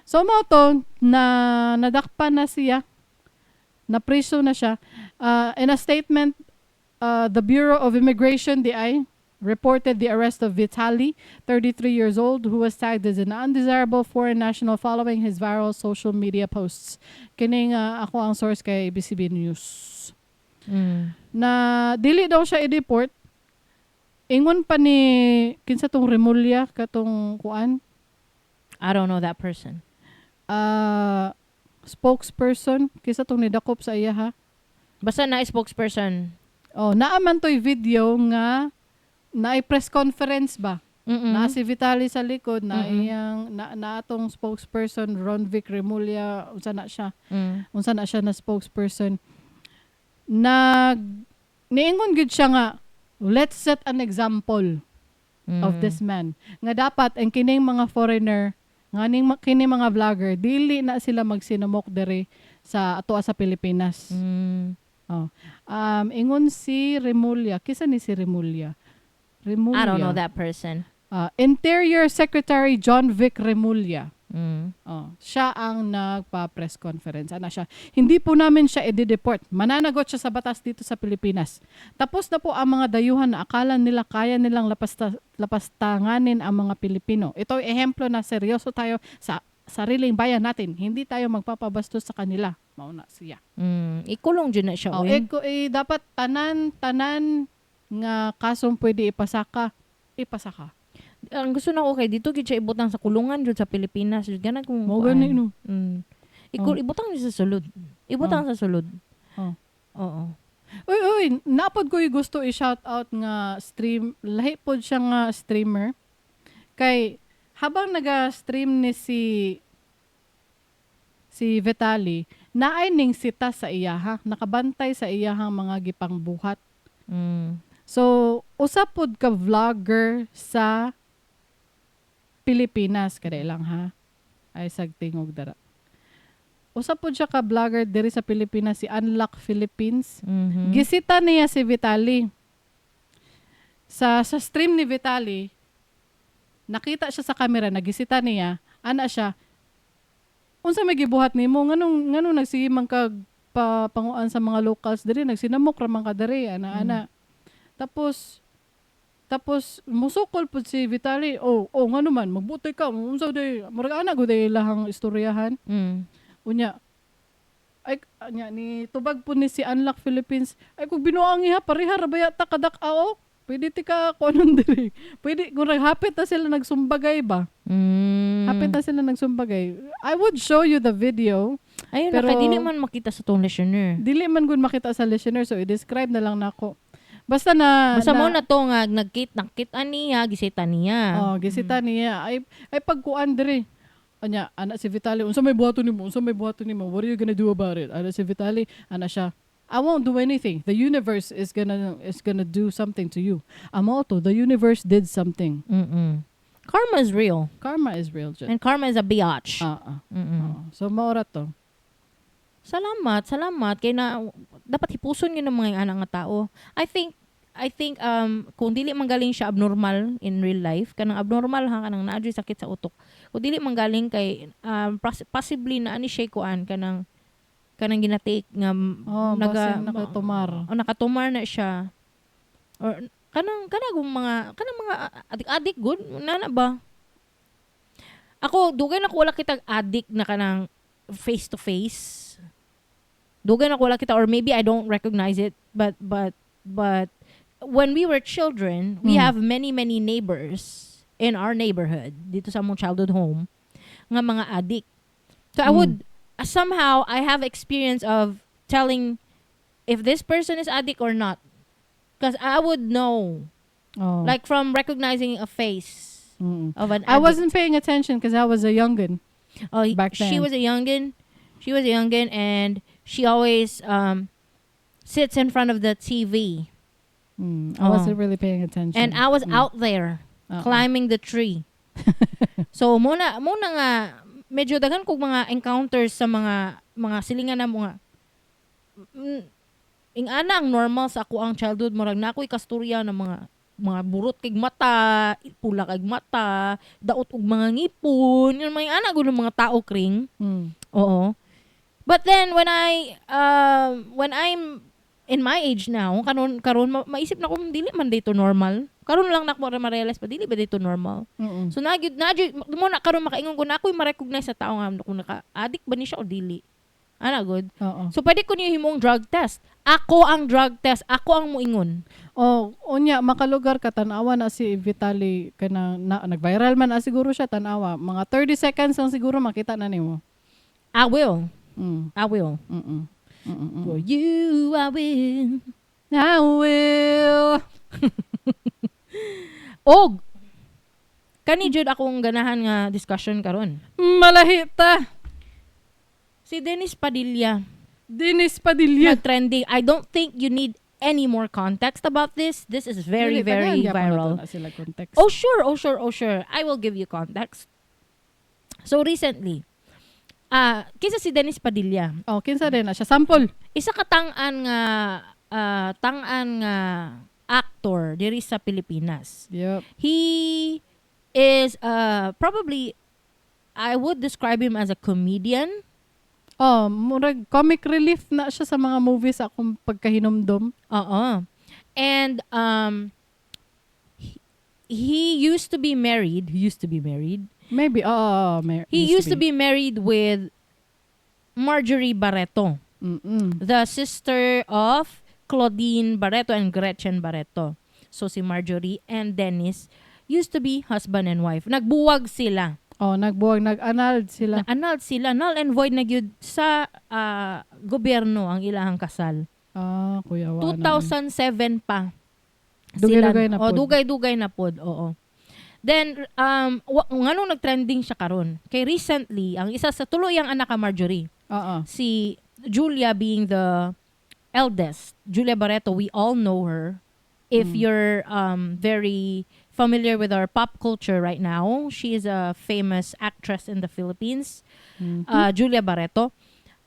So mao to na nadakpan na siya, napriso na siya. In a statement, the Bureau of Immigration, DI, reported the arrest of Vitali, 33 years old, who was tagged as an undesirable foreign national following his viral social media posts. Kining ako ang source kay ABCB News. Na dili daw siya i-deport. Ingon pa ni kinsa tong Remulla katong kuan I don't know that person. Spokesperson kinsa tong nidakop sa iya, ha? Basta na spokesperson. Oh, naa man to'y video nga naay press conference ba? Mm. Na si Vitali sa likod na iyang na, na atong spokesperson Ronvic Remulla, unsa na siya? Unsa na siya na spokesperson? Nag niingon gid siya nga let's set an example of this man nga dapat ang kining mga foreigner nga ning kini mga vlogger dili na sila magsinamok diri sa atoa sa Pilipinas. Oh. Ingon si Remulla, kisa ni si Remulla? Remulla. I don't know that person. Interior Secretary John Vic Remulla. Oh, siya ang nagpa-press conference. Ana siya, "Hindi po namin siya i-deport. Mananagot siya sa batas dito sa Pilipinas. Tapos na po ang mga dayuhan na akala nila kaya nilang lapastanganin ang mga Pilipino. Ito ay ehemplo na seryoso tayo sa sariling bayan natin. Hindi tayo magpapabastos sa kanila." Mauna siya. Ikulong jud na siya. Oh, Uy. eh, eh, dapat tanan tanan nga kasong pwede ipasaka, ipasaka. Ang gusto na ko kay dito gid siya ibutang sa kulungan jud sa Pilipinas. Jud gana kung Mao kuan. gani, no. Ikul ibutang jud sa sulod. Ibutang sa sulod. Oh. Oo. Uy, uy, napod ko yung gusto i-shout out nga stream, lahi pod siya nga streamer. Kay habang naga-stream ni si si Vitali, naay ning sita sa iya ha, nakabantay sa iyahang mga gipangbuhat. So, usa pod ka vlogger sa Pilipinas kada lang ha. Ay sagtingog dara. Usa pod siya ka vlogger diri sa Pilipinas, si Unlock Philippines. Gisita niya si Vitali. Sa stream ni Vitali, nakita siya sa camera, nagisita niya, ana siya, "Unsa may gibuhat nimo? Nganong nagsige man kag pa, panguan sa mga locals diri, nagsinamok ra man ka diri," ana ana. Tapos musukol pud si Vitali, Oh, ngano man magbutoy ka, unsa day?" Murag ana gud ay ilahang istoryahan. Unya, ay, anya, ni tubag po ni si Unlock Philippines, "Ay, kung binuang iha, pareha ra baya ta kadak-ao? Pwede ti ka kuanon diri." Pwede, kung hapit na sila nagsumbagay ba? Hapit na sila nagsumbagay. I would show you the video. Ayun Pero na, kay dili man makita sa tong listener. Dili man gud makita sa listener, so i-describe na lang nako. Basta na Basta mo na to nga nagkita niya, gisita niya. Oh, gisita niya. Ay pagkuan diri. Anya, ana si Vitali, "Unsa may buhaton nimo? Unsa may buhaton nimo? What are you gonna do about it?" Ana si Vitali, ana siya, "I won't do anything. The universe is gonna do something to you." Amo to, the universe did something. Karma is real. Karma is real, jud. And karma is a biatch. Ah, ah. Oo. So maora to. Salamat, salamat kay na dapat hipuson yun ng mga anak nga tao. I think kung dili man galing siya abnormal in real life, kanang abnormal ha, kanang naa jud sakit sa utok. Kung dili man galing kay possibly na ani siya kuan kanang ginatake nga Oh, naga basin nakatumar. Oh, nakatumar na siya. Or kanang mga adik-adik good nana ba? Ako dugay na ko wala kitag addict na kanang face to face. Dugay na ko wala kita or maybe I don't recognize it, but when we were children, we have many many neighbors in our neighborhood dito sa among childhood home nga mga addict. So I would somehow I have experience of telling if this person is addict or not. Because I would know. Oh. Like from recognizing a face of an I addict. Wasn't paying attention because I was a youngin. Oh, back she then. was a youngin. She was a youngin, and she always sits in front of the TV. I Oh. wasn't really paying attention. And I was out there Oo. Climbing the tree. So mao na nga medyo daghan kog mga encounters sa mga silingan na mga ing-ana ang normal sa akoang childhood, murag na ako'y kasturya ng mga burot kay mata, pula kay mata, daot og mga ngipon, yung mga ana gud ng mga tao, kring. Oo. But then when I'm in my age now, karon karon maisip na ko dili man dito normal. Karon lang nako ma-realize pa dili ba dito normal. So nagyud nagyud mo na karon makaingon ko na ako'y ma-recognize sa tao nga kung naka-addict ba ni siya o dili. Ana good. Oo. So pwede ko niyo himong drug test. Ako ang drug test, ako ang muingon. Oh, unya makalugar ka, tan-awa na si Vitali kana na, nag-viral man na siguro siya, tan-awa. Mga 30 seconds lang siguro makita na nimo. I will. I will. For you I will. I will. Og kani jud akong ganahan nga discussion karon. Malahita. Si Dennis Padilla Dennis Padilla. Nag-trending. I don't think you need any more context about this. This is very, Dili, very tagaan gyapon na to viral. na sila context. Oh sure. I will give you context. So recently, kinsa si Dennis Padilla? Oh, kinsa din na siya? Sample. Isa ka tang-an nga actor diri sa Pilipinas. He is probably, I would describe him as a comedian. Oh, murag comic relief na siya sa mga movies akong pagkahinumdom. Oo. And he used to be married. He used to be married. Maybe. Oh, He used to be married with Marjorie Barreto, the sister of Claudine Barreto and Gretchen Barreto. So si Marjorie and Dennis used to be husband and wife. Nagbuwag sila. Oh, nagbuwag, nag-annulled sila. Na-annulled sila. Null and void na gyud sa gobyerno ang ilahang kasal. Ah, kuya wa na. 2007 pa. Dugay-dugay na Oh, pod. dugay-dugay na pod, oo. Then nganong nagtrending siya karon? Kay recently, ang isa sa tulo iyang anak ka Marjorie, Oo. Si Julia being the eldest, Julia Barreto, we all know her. If you're very familiar with our pop culture right now, she is a famous actress in the Philippines. Julia Barreto.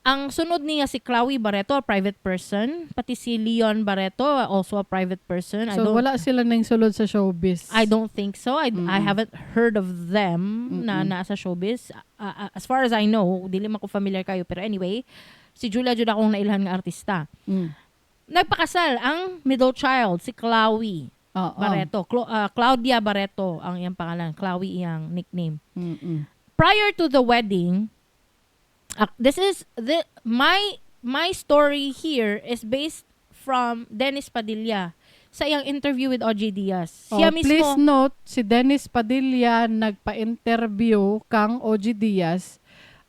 Ang sunod niya si Chloe Barreto, a private person. Pati si Leon Barreto, also a private person. I So don't, wala sila nang sulod sa showbiz. I don't think so. I haven't heard of them na nasa showbiz. As far as I know, dili man ko familiar kayo. Pero anyway, si Julia jud akong nailhan nga artista. Nagpakasal ang middle child, si Chloe Oo. Barreto. Claudia Barreto ang iyang pangalan. Chloe iyang nickname. Prior to the wedding, this is the my my story here is based from Dennis Padilla sa iyang interview with OJ Diaz. Oh, Siya mismo please note, si Dennis Padilla nagpa-interview kang OG Diaz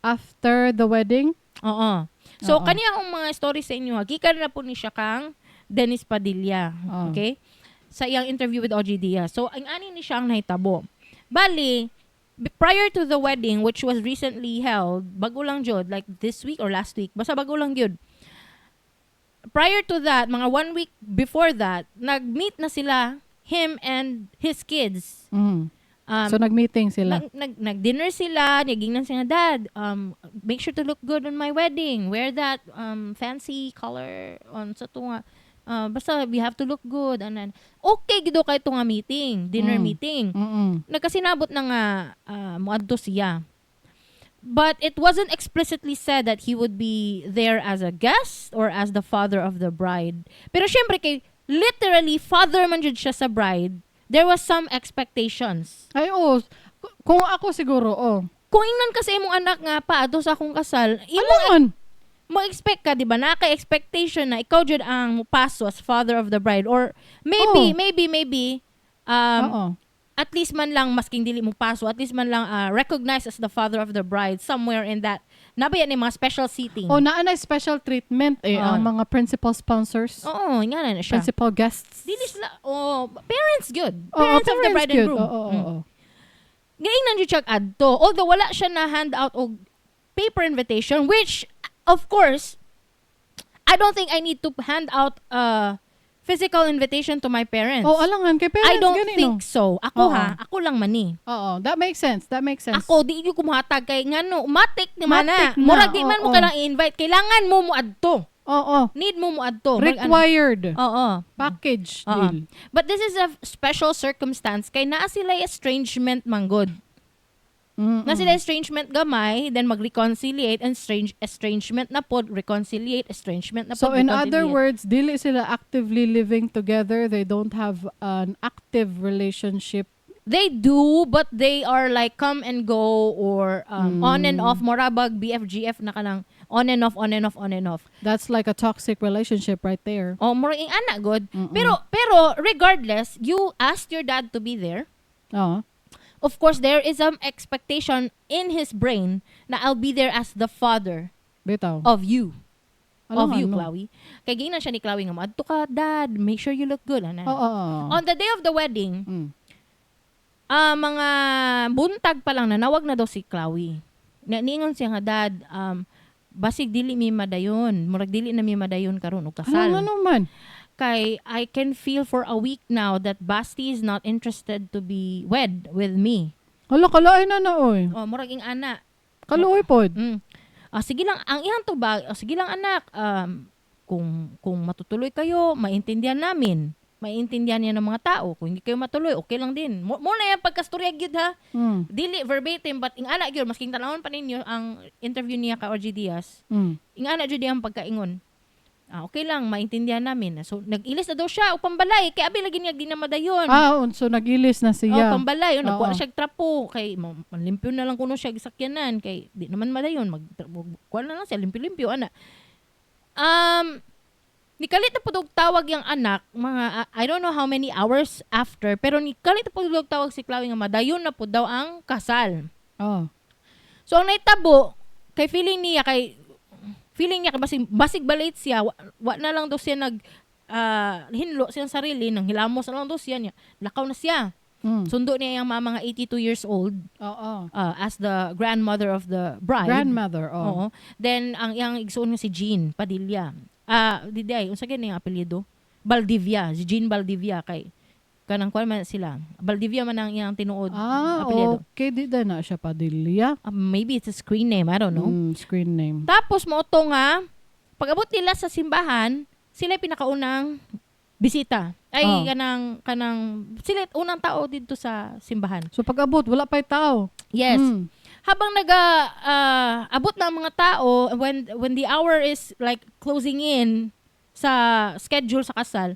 after the wedding. Oo. So Oo. kani akong mga story sa inyo, ha, gikan na po ni siya kang Dennis Padilla. Oo. Okay? Sa iyang interview with OG Diaz. So ang ani ni siya ang nahitabo. Bali, prior to the wedding, which was recently held, bago lang jud, like this week or last week, basta bago lang jud. Prior to that, mga one week before that, nag-meet na sila, him and his kids. So nag-meeting sila. Nag-dinner sila, nagingnan siya nga, "Dad, make sure to look good on my wedding. Wear that fancy color on sa tunga. Basta we have to look good." And then, okay, gido kay nga meeting, dinner meeting. Nagkasinabot na nga muadto siya. But it wasn't explicitly said that he would be there as a guest or as the father of the bride. Pero syempre kay literally father man jud siya sa bride, there was some expectations. Ay, oh. Kung ako siguro, oh. Kung ingnan kasi imong anak nga pa ato sa akong kasal, imo Alangan. Mo expect ka, di ba? Naka-expectation na ikaw jud ang mupaso as father of the bride or maybe Oh. maybe maybe Oo. At least man lang, masking dili mo paso, at least man lang recognized as the father of the bride somewhere in that nabaya ni mga special seating. Oh, naa na special treatment eh Oo. Ang mga principal sponsors, Oo, nga na siya. Principal guests. Dili sila, oh, parents good. Oo, Parents of the bride and good. groom. Oo. Oo. Giingnan jud siya adto. Although wala siya na hand out og paper invitation, which of course I don't think I need to hand out a physical invitation to my parents. Oh, alangan kay parents I don't gani, think no? so. Ako Oo. ha, ako lang man ni. Oo, that makes sense. That makes sense. Ako di gyud ko muhatag kay ngano, matik ni man na. Matik na, Murag di man mo oo. kanang i-invite. Kailangan mo moadto. Oo. Need mo moadto. Murag ano. Required. Oo. Package Oo. deal. But this is a special circumstance kay naa sila estrangement manggod. Na sila estrangement gamay, then mag-reconciliate and strange estrangement na pod, reconciliate, estrangement na So pod, in other reconciliate. words, dili sila actively living together. They don't have an active relationship. They do, but they are like come and go or on and off, morabag BFGF na kanang on and off, on and off, on and off. That's like a toxic relationship right there. Oh, murag ing ana good. Pero regardless, you asked your dad to be there. Oo. Of course, there is some expectation in his brain na I'll be there as the father Bitaw. of you. Of Alangan, you, no? Chloe. Kay giingnan siya ni Chloe nga, "Adto ka, Dad. Make sure you look good." Ana. Oo. On the day of the wedding, mga buntag pa lang, nanawag na daw si Chloe. Na niingon siya nga, "Dad, basig dili mi madayon. Murag dili na mi madayon karon og kasal." Ano, ano man? Kay I can feel for a week now that Basti is not interested to be wed with me. Hala, kalain na na, oy. Oh, murag ing ana. Kaluoy pod. Ah, sige lang, ang iyang tubag, "Ah, sige lang anak, kung matutuloy kayo, maintindihan namin. Maintindihan niya ng mga tao. Kung hindi kayo matuloy, okay lang din." Mo na yan pagkastorya gyud ha. Dili verbatim, but ing ana gyud, masking tanawon pa ninyo ang interview niya ka RG Diaz. Ing ana gyud ang pagkaingon. "Ah, okay lang, maintindihan namin." So nag-ilis na daw siya og pambalay kay abi lagi niya di na madayon. Ah, so nag-ilis na Oh, siya. pambalay, oh, nagkuha Oo. siya og trapo kay manlimpyo na lang kuno siya gisakyanan kay di naman madayon, mag kuha na lang siya limpyo-limpyo ana. Nikalit na pud og tawag yung anak mga I don't know how many hours after, pero nikalit na pud og tawag si Chloe nga madayon na pud daw ang kasal. Oh. So ang naitabo kay feeling niya kay basig basig balit siya, wa na lang daw siya nag hinlo siyang sarili, nang hilamos na lang daw siya niya. Lakaw na siya. Sundo niya yung mama nga 82 years old Oo. As the grandmother of the bride. Grandmother, oh. Oo. Then ang iyang igsuon nga si Jean Padilla. Ah, di ay unsa gani ang apelyido? Valdivia, si Jean Valdivia kay kanang kuan man sila. Valdivia man ang iyang tinuod Ah, apelyido. okay. Di na siya Padilla. Ah, maybe it's a screen name, I don't know. Screen name. Tapos mo to nga pag abot nila sa simbahan, sila yung pinakaunang bisita. Ay Oh. kanang sila yung unang tao dito sa simbahan. So pag abot, wala pa'y tao. Yes. Habang naga abot na ang mga tao, when the hour is like closing in sa schedule sa kasal,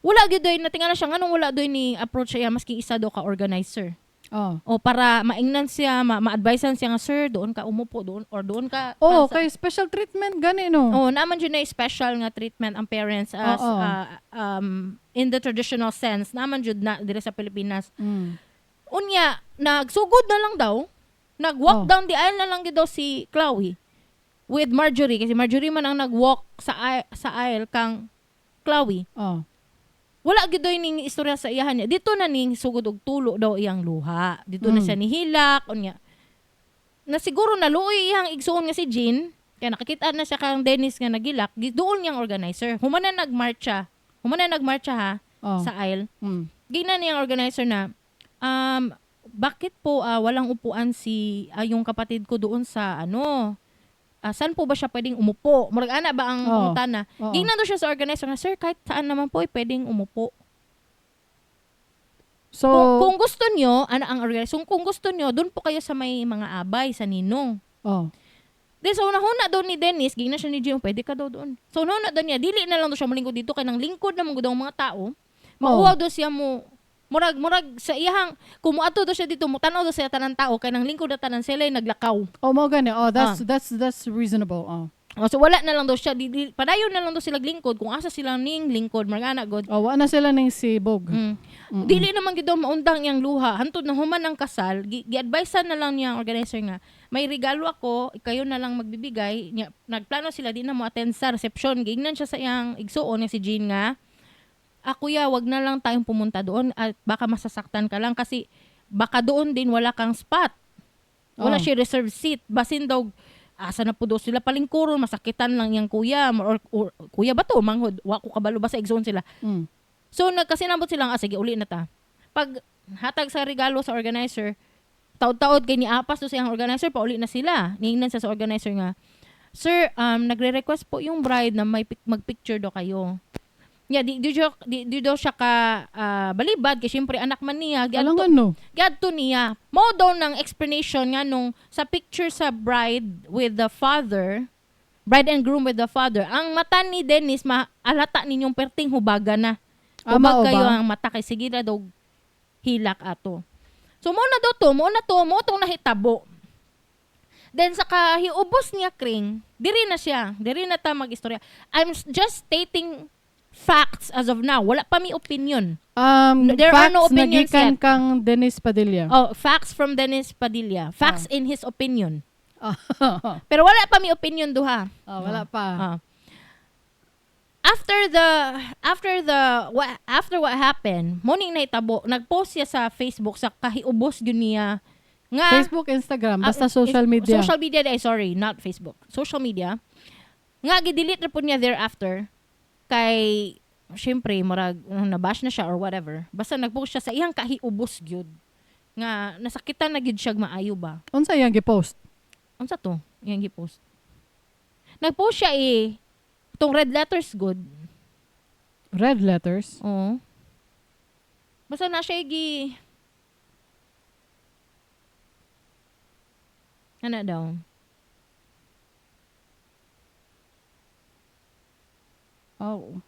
wala gyud doy natingala siya nganong wala doy ni approach siya maski isa do ka organizer Oh. o para maingnan siya, ma-advisean siya nga, "Sir, doon ka umupo doon or doon ka Oh, para sa-" kay special treatment gani no. Oh, naman jud na special nga treatment ang parents as Oo. In the traditional sense naman jud na dire sa Pilipinas. Unya, nagsugod na lang daw. Nag-walk down the aisle na lang gyud daw si Chloe with Marjorie kasi Marjorie man ang nag-walk sa aisle kang Chloe. Oh. Wala gyud doy ning istorya sa iyahan niya. Dito na ning sugod og tulo daw iyang luha. Dito na siya nihilak unya. Na siguro naluoy iyang igsuon nga si Jean kaya nakakita na siya kang Dennis nga nagilak, doon niyang organizer. Human na nagmarcha. Human na nagmarcha ha sa aisle. Gina niyang organizer na, "Bakit po walang upuan si yung kapatid ko doon sa ano, saan po ba siya pwedeng umupo?" Murag ana ba ang pangutana. Oo. Gingnan daw siya sa organizer nga, "Sir, kahit saan naman po ay pwedeng umupo." So, Kung gusto nyo, ano ang organizer, kung gusto nyo, doon po kayo sa may mga abay, sa ninong. Then, so, nahuna daw ni Dennis, gingnan siya ni Jim, "Pwede ka daw doon." So, nahuna daw niya, dili na lang daw siya malingkod dito, kay nang lingkod na mga daw ang mga tao, mauwaw daw siya mo, murag sa iyahang, kung muadto daw siya dito, mutanaw daw siya tanan tao, kay nang lingkod na tanan sila ay naglakaw. Oh, mo gani. Oh, that's that's that's reasonable. Oh. Oh, so wala na lang daw siya. Padayon na lang daw sila lingkod kung asa sila ning lingkod. Mga anak god. Oh, wa na sila ning sibog. Dili naman gid daw maundang iyang luha. Hantod na human ang kasal, gi-advisean na lang niya ang organizer nga, may regalo ako, kayo na lang magbibigay. Nya, nagplano sila di na mo attend sa reception. Giingnan siya sa iyang igsuon nga si Jean nga, ah kuya, wag na lang tayong pumunta doon at baka masasaktan ka lang kasi baka doon din wala kang spot. Wala Oh. siya reserved seat. Basin daw, asa na po daw sila palingkuron, masakitan lang yang kuya or kuya ba to manghod, wa ko kabalo ba sa igsuon sila. So nagkasinabot sila nga, sige uli na ta. Pag hatag sa regalo sa organizer, taod-taod kay niapas do sa iyang organizer, pauli na sila. Niingnan siya sa organizer nga, "Sir, nagre-request po yung bride na may magpicture do kayo." Yeah, di daw siya ka balibad kay syempre anak man niya. Alam nga no. Giadto niya. Mo daw ng explanation nga nung sa picture sa bride with the father, bride and groom with the father, ang mata ni Dennis maalata ninyong perting hubaga na. Ah, Hubag mao kayo ba? ang mata kay sige na daw hilak ato. So mo na daw to, mo na to, mo tong nahitabo. Then sa kahiubos niya kring, diri na siya, diri na ta mag-istorya. I'm just stating facts as of now. Wala pa mi opinion. There are Facts no opinions nagikan yet. kang Dennis Padilla. Oh, facts from Dennis Padilla. Facts in his opinion. Oh, Pero wala pa mi opinion duha. wala pa. Ah. After what happened, morning na itabo, nagpost siya sa Facebook sa kahiubos gyud niya nga Facebook, Instagram, basta social media. Social media day, sorry, not Facebook. Social media. Nga gi-delete na po niya thereafter kay syempre murag nabash na siya or whatever. Basta nagpost siya sa iyang kahiubos gyud nga nasakitan na gyud siya maayo ba. Unsa iyang gi-post? Unsa to? Iyang gi-post. Nagpost siya eh itong red letters good. Red letters. Oo. Basta na siya gi ano daw? Oh.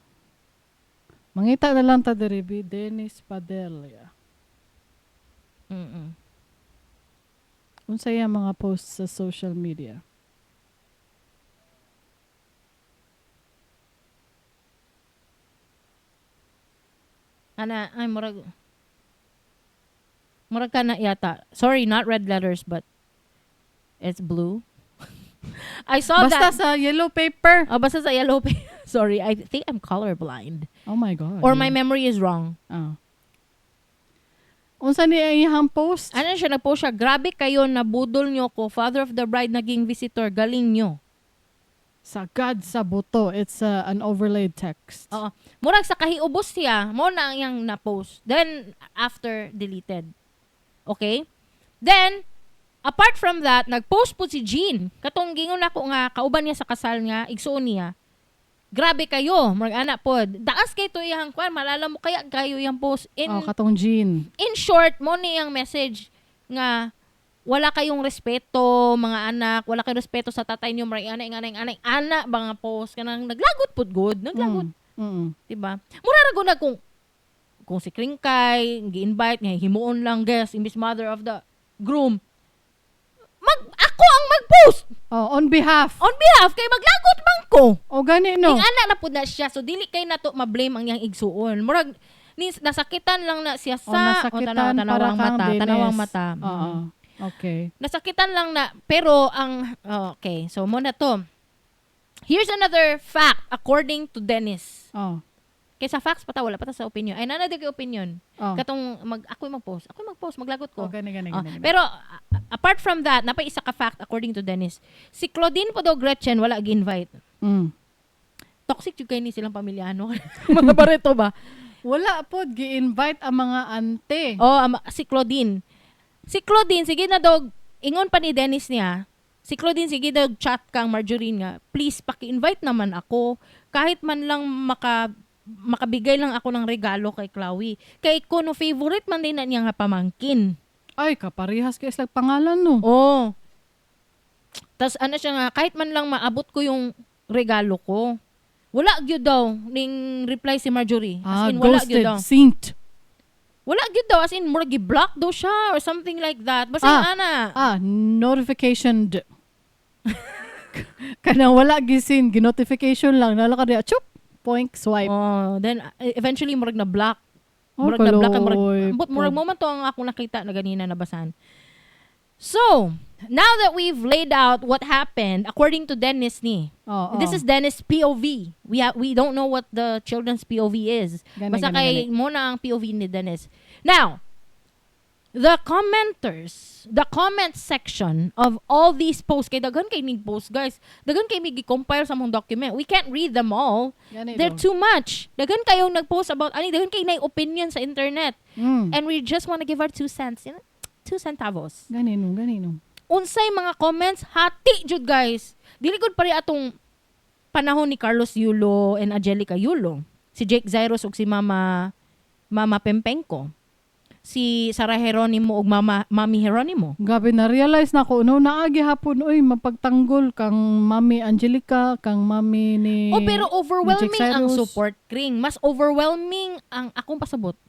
Mangita na lang ta diri bi Dennis Padilla. Unsa iyang mga posts sa social media? Ana, ay, murag ka na yata. Sorry, not red letters, but it's blue. I saw Basta that. sa yellow paper. Oh, basta sa yellow paper. Sorry, I think I'm colorblind. Oh my God. Or my memory is wrong. Oh. Unsa ni ang iyang post? Ano siya, nagpost siya, grabe kayo, nabudol nyo ko, father of the bride naging visitor, galing nyo. Sa God sa buto. It's an overlaid text. Oo. Murag sa kahiubos siya, mo na ang iyang na-post. Then, after, deleted. Okay? Then, apart from that, nag-post po si Jean. Katong gingon ako nga, kauban niya sa kasal nga, igsuon niya. Grabe kayo, murag ana pod. Daas kay to iyang kwan, malala mo kaya kayo iyang post. Oh, katong Jean. In short, mo niyang message nga wala kayong respeto mga anak, wala kayong respeto sa tatay niyo, murag ana ana ana ana ba nga post kanang naglagot pud good, naglagot, diba? Mura ra gud na kung si Kringkay gi-invite nga himuon lang guest imbis mother of the groom. Ako ang mag-post Oh, on behalf. on behalf kay maglagot man ko. O gani no. Ing ana na pud na siya so dili kay nato ma-blame ang iyang igsuon. Murag nasakitan lang na siya O, sa nasakitan o, tanaw, para tanawang kang mata, Dennis. tanawang mata. Oo. Okay. Nasakitan lang na pero ang okay, so mo na to. Here's another fact according to Dennis. Oh. Kaysa facts pa ta, wala pa ta sa opinion. Ay nana di kay opinion. Oh. Katong ako mag-post. Ako mag-post, maglagot ko. Oh, gani gani Oh, gani. gani. pero apart from that, napay isa ka fact according to Dennis. Si Claudine po daw Gretchen wala gi-invite. Toxic jud kay ni silang pamilyano. Mga bareto ba? Wala pod gi-invite ang mga ante. Oh, si Claudine. Si Claudine sige na dog ingon pa ni Dennis niya. Si Claudine sige daw chat kang Marjorie nga, please paki-invite naman ako kahit man lang makabigay lang ako ng regalo kay Chloe. Kay kuno favorite man din na niya nga pamangkin. Ay, kaparehas kay slag pangalan no. Oh. Tas ano siya nga, kahit man lang maabot ko yung regalo ko. Wala gyud daw ning reply si Marjorie. As Ah, in wala gyud ghosted, daw. synced. Wala gyud daw as in murag gi-block daw siya or something like that. Basta Ah. ana. Ah, notification. Kanang wala gi-seen, gi-notification lang nala ka diya, chup, poink, swipe. Oh, then eventually murag na block. Oh, Murag na block, murag kaloy. ambot, murag mo man to ang akong nakita na ganina nabasan. So, now that we've laid out what happened according to Dennis ni. Oh, This is Dennis POV. We don't know what the children's POV is. Gani, Basta gani, kay gani. mo na ang POV ni Dennis. Now, the commenters, the comment section of all these posts, kay daghan kay ning post, guys. Daghan kay mi gi-compile sa among document. We can't read them all. Gani They're daw. too much. Daghan kayong nag-post about ani, daghan kay na opinion sa internet. And we just want to give our 2 cents, 2 centavos. Gani no, gani no. Unsay mga comments, hati jud, guys. Dili gud pare atong panahon ni Carlos Yulo and Angelica Yulo. Si Jake Zyrus ug si Mama Pempenko. Si Sarah Geronimo ug Mama Mami Geronimo. Gabi na realize na ko no, naagi hapon oy mapagtanggol kang Mami Angelica, kang Mami ni Oh, pero overwhelming Jake ang Zyrus. support, Kring. Mas overwhelming ang akong pasabot.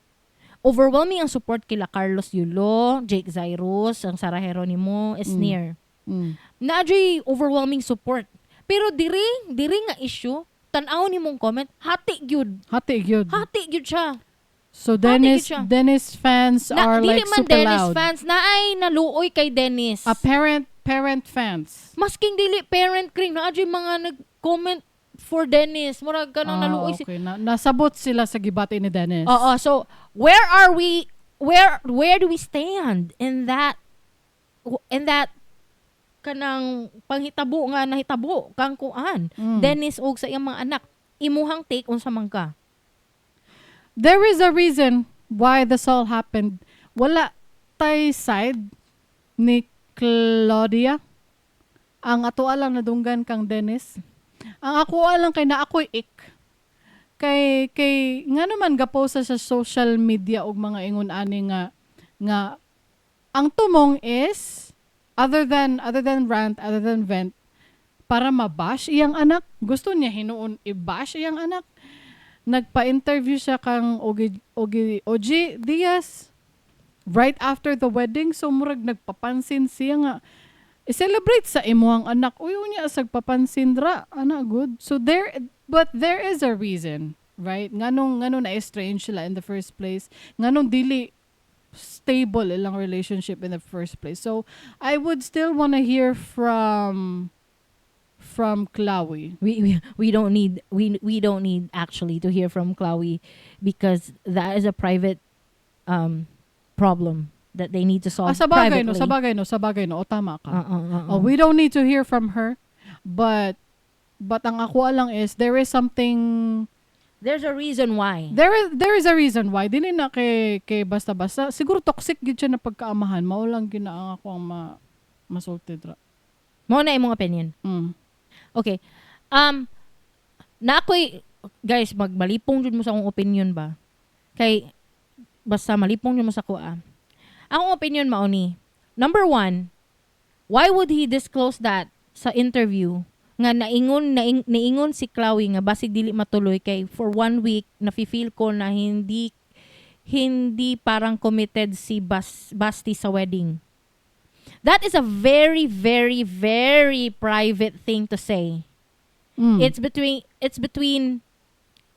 Overwhelming ang support kila Carlos Yulo, Jake Zyrus, ang Sarah Geronimo, Esnir. Naadyoy overwhelming support. Pero diri, diri nga issue, tan-aw ni mong comment, hati gyud. Hati gyud. Hati gyud siya. So Dennis gyud siya. Dennis fans Na, are dili like man super Dennis loud. fans, na ay naluoy kay Dennis. A parent fans. Masking dili parent, Kring, naadyoy mga nag-comment for Dennis. Murag kanang naluoy si Okay. Na, nasabot sila sa gibati ni Dennis. Oo, so where are we, where do we stand in that kanang panghitabo nga nahitabo kang kuan Dennis og sa iyang mga anak? Imuhang take, unsa man ka? There is a reason why this all happened. Wala tay side ni Claudia. Ang ato lang nadunggan kang Dennis. Ang ako lang kay na ako'y ik. Kay nga naman gapost sa social media og mga ingon ani nga ang tumong is other than rant, other than vent, para mabash iyang anak. Gusto niya hinuon i-bash iyang anak. Nagpa-interview siya kang Ogie, Ogie Diaz right after the wedding. So murag nagpapansin siya nga i-celebrate sa imuhang anak. Uy, unya sa papansin ra ana good. So there but there is a reason, right? Nganong na-estrange sila in the first place, nganong dili stable ilang relationship in the first place. So I would still want to hear from Chloe. We don't need, we don't need actually to hear from Chloe because that is a private problem that they need to solve Ah, sa bagay no, privately. sa bagay no, sa bagay no, o tama ka. Oo. Oh, we don't need to hear from her, but ang ako lang is there is something There's a reason why. There is a reason why dili na kay basta-basta. Siguro toxic gyud siya na pagkaamahan, mao lang gyud na ang ako ang masulti ra. Mo na imong opinion. Okay. Na ako'y, guys, magmalipong jud mo sa akong opinion ba? Kay basta malipong jud mo sa kuha. Akong opinion mao ni. Number one, why would he disclose that sa interview nga naingon si Chloe nga basig dili matuloy kay for one week nafi-feel ko na hindi parang committed si Basti sa wedding? That is a very, very, very private thing to say. It's between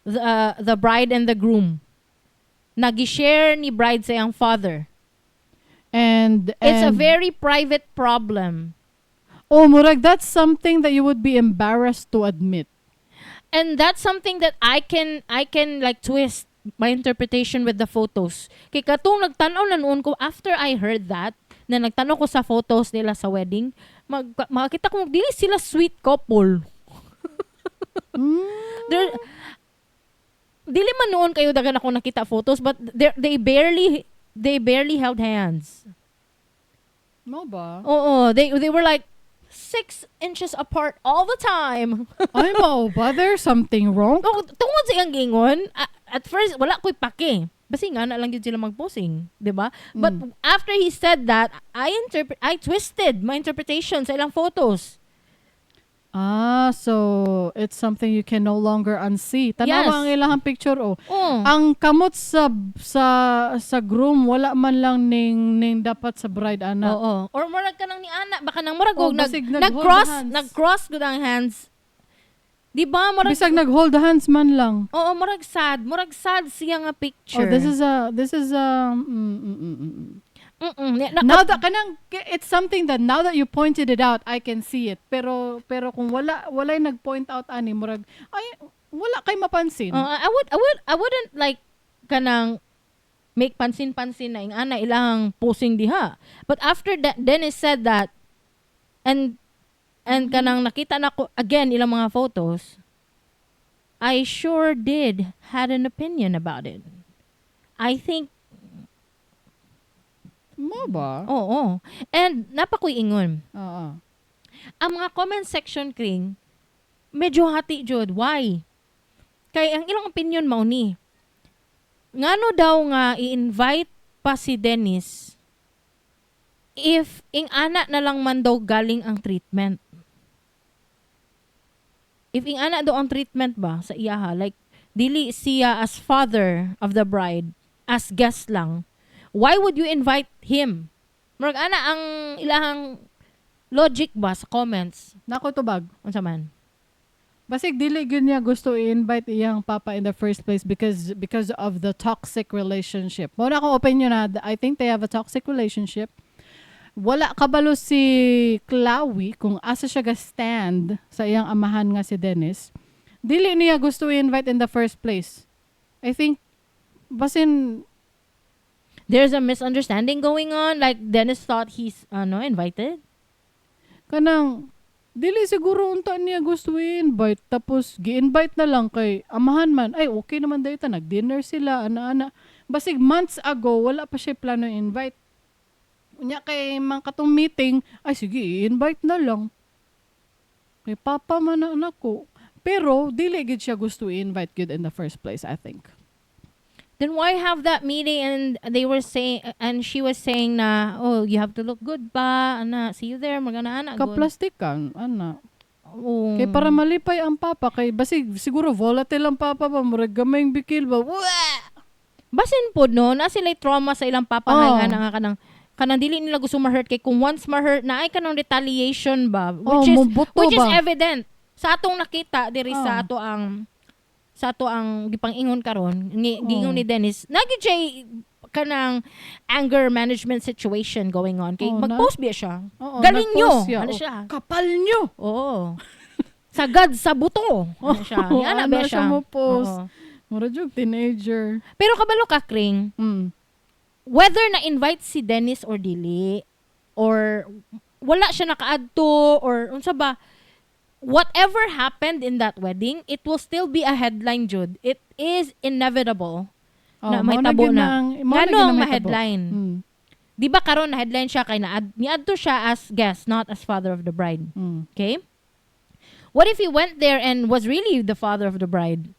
the bride and the groom. Nagi-share ni bride sa iyang father. And It's a very private problem. Oh, murag that's something that you would be embarrassed to admit. And that's something that I can like twist my interpretation with the photos. Kay katong nagtan-aw na noon ko after I heard that, na nagtan-aw ko sa photos nila sa wedding, makakita ko dili sila sweet couple. There dili man noon kayo daghan ako nakita photos, but they barely held hands. Mo ba? Oo, they were like 6 inches apart all the time. Ay, mao ba? There's something wrong? Oh, tungod sa iyang gingon, at first wala ko'y pake. Basi nga na lang yun sila magposing, 'di ba? But after he said that, I twisted my interpretation sa ilang photos. Ah, so it's something you can no longer unsee. Tanawa Yes. ang ilahang picture, oh. Oh. Ang kamot sa groom, wala man lang ning dapat sa bride ana. Oo. Or murag ka nang ni ana, baka nang murag Oh, og nag basig nag-hold nag-cross, hands. Nag-cross gud ang hands. Di ba murag Bisag nag-hold hands man lang. Oo, murag sad siya nga picture. Oh, this is a Now that kanang it's something that now that you pointed it out, I can see it. Pero kung walay nag-point out ani, murag ay wala kay mapansin. Oh, I wouldn't like kanang make pansin-pansin na ing ana ilang posing diha. But after that Dennis said that and kanang nakita na ko again ilang mga photos, I sure did had an opinion about it. I think Mo ba? Oo. And napakoy ingon. Oo. Ang mga comment section, Kring, medyo hati jud. Why? Kay ang ilang opinion mao ni. Ngano daw nga i-invite pa si Dennis if ing ana na lang man daw galing ang treatment? If ing ana daw ang treatment ba sa iyaha, like dili siya as father of the bride, as guest lang, why would you invite him? Murag ana ang ilahang logic ba sa comments. Nako tubag. Unsa man? Basig dili gyud niya gusto i-invite iyang papa in the first place because of the toxic relationship. Mao na akong opinion na, I think they have a toxic relationship. Wala kabalo si Chloe kung asa siya ga stand sa iyang amahan nga si Dennis. Dili niya gusto i-invite in the first place. I think basin There's a misunderstanding going on. Like Dennis thought he's ano invited. Kanang dili siguro unta niya gusto i-invite, tapos gi-invite na lang kay amahan man, ay okay naman dayta, nag-dinner sila ana-ana. Basig months ago wala pa siya plano i-invite. Unya kay mga katong meeting, ay sige, i-invite na lang kay papa man na anak ko, pero dili gid siya gusto i-invite gid in the first place, I think. Then why have that meeting and they were saying and she was saying na, "Oh, you have to look good pa ana, see you there," mga ana good. Kaplastikan ana. Oo. Kay para malipay ang papa, kay basig siguro volatile ang papa ba, murag gamayng bikil ba. Wah! Basin pod no na sila trauma sa ilang papa Oh. nga nga kanang dili nila gusto ma-hurt, kay kung once ma-hurt na ay kanang retaliation ba, Oh, which is mubuto which is ba? evident sa atong nakita diri sa Oh. ato ang gipang-ingon karon Oh. giingon ni Dennis nagi siya kanang anger management situation going on kay Oh, mag-post biya siya. Oo, "Galing nyo!" nag-post siya. Ano Oh, siya? "Kapal nyo!" Oo. "Sagad sa buto." Ano siya? Oo, Yan ano ba siya siya? mo post. Oo. Mura jud teenager. Pero kabalo ka, Kring, whether na invite si Dennis or dili or wala siya nakaadto or unsa ba, whatever happened in that wedding, it will still be a headline jud. It is inevitable Oh, na mao may tabo gyud na. Mao na Ngano gyud ang na may tabo. ma-headline? Di ba karon na headline siya kay na niadto siya as guest, not as father of the bride? Okay? What if he went there and was really the father of the bride?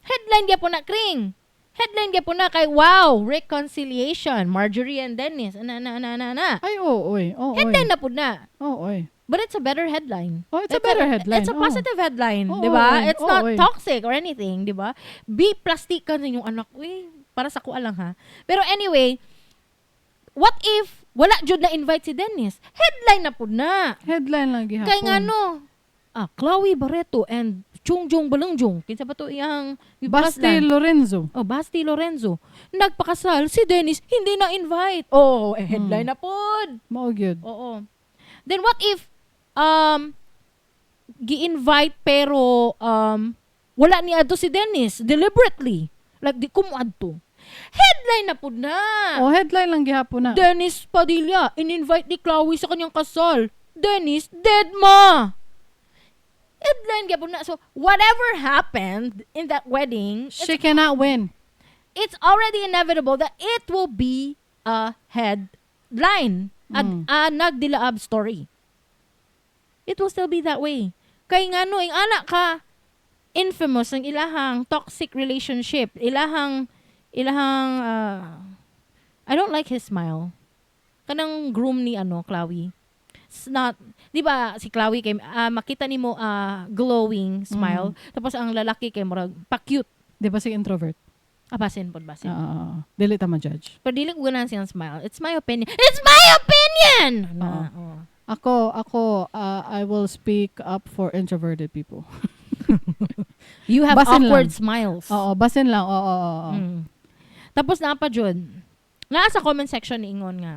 Headline gyapon na, Kring. Headline gyapon na kay wow, reconciliation, Marjorie and Dennis. Ana ana ana ana ana. Ay, oo, oy. Oo, oy. Headline na pud na. Oo, oy. But it's a better headline. Oh, it's a better headline. It's a Oo. positive headline, Oo, 'di ba? oy. It's Oo, not oy. toxic or anything, 'di ba? Be plastic ka yung anak, uy, para sa kuha lang ha. Pero anyway, what if wala jud na invite si Dennis? Headline na pud na. Headline lang gihapon. Kay ngano? Ah, Chloe Barreto and Chungjong Balungjong. Kinsa ba to iyang Basti gipaslan? Lorenzo. Oh, Basti Lorenzo. Nagpakasal si Dennis, hindi na invite. Oh, eh, headline na pod. Mao gyud. Oo. Then what if gi-invite pero wala ni adto si Dennis deliberately? Like di ko mo adto. Headline na pud na. Oh, headline lang gihapon na. Dennis Padilla in-invite ni Chloe sa kanyang kasal. Dennis, dead ma. Headline gyapon na. So, whatever happened in that wedding, She cannot win. it's already inevitable that it will be a headline. A nagdilaab story. It will still be that way. Kay ngano, ing anak ka, infamous ang ilahang toxic relationship. Ilahang, I don't like his smile. Kanang groom ni ano, Chloe. It's not, di ba si Chloe kay makita nimo glowing smile, tapos ang lalaki kay murag pa-cute. Di ba si introvert? Ah, basin pod, basin. Oo. Dili ta ma-judge. Pero dili ko ganahan siyang smile. It's my opinion. It's my opinion! Na, oh. Ako, I will speak up for introverted people. You have Basin awkward lang. smiles. Oo, basin lang. Oo. Tapos naa pa jud. Naa sa comment section ni ingon nga.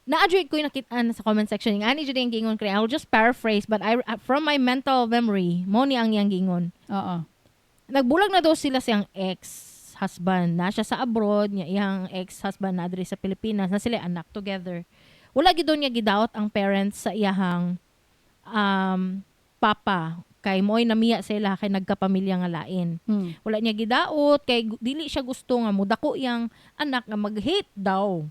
Naa jud ko yung nakitaan sa comment section. Nga ani jud yung giingon kay I'll just paraphrase, but I from my mental memory, mo ni ang iyang giingon. Nagbulag na daw sila siyang ex-husband. Na siya sa abroad, niya iyang ex-husband na diri sa Pilipinas, na sila anak together. Wala gid daw niya gidaot ang parents sa iyahang papa kay mo'y namiya sila kay nagkapamilya nga lain. Wala niya gidaot kay dili siya gusto nga mudako iyang anak nga mag-hate daw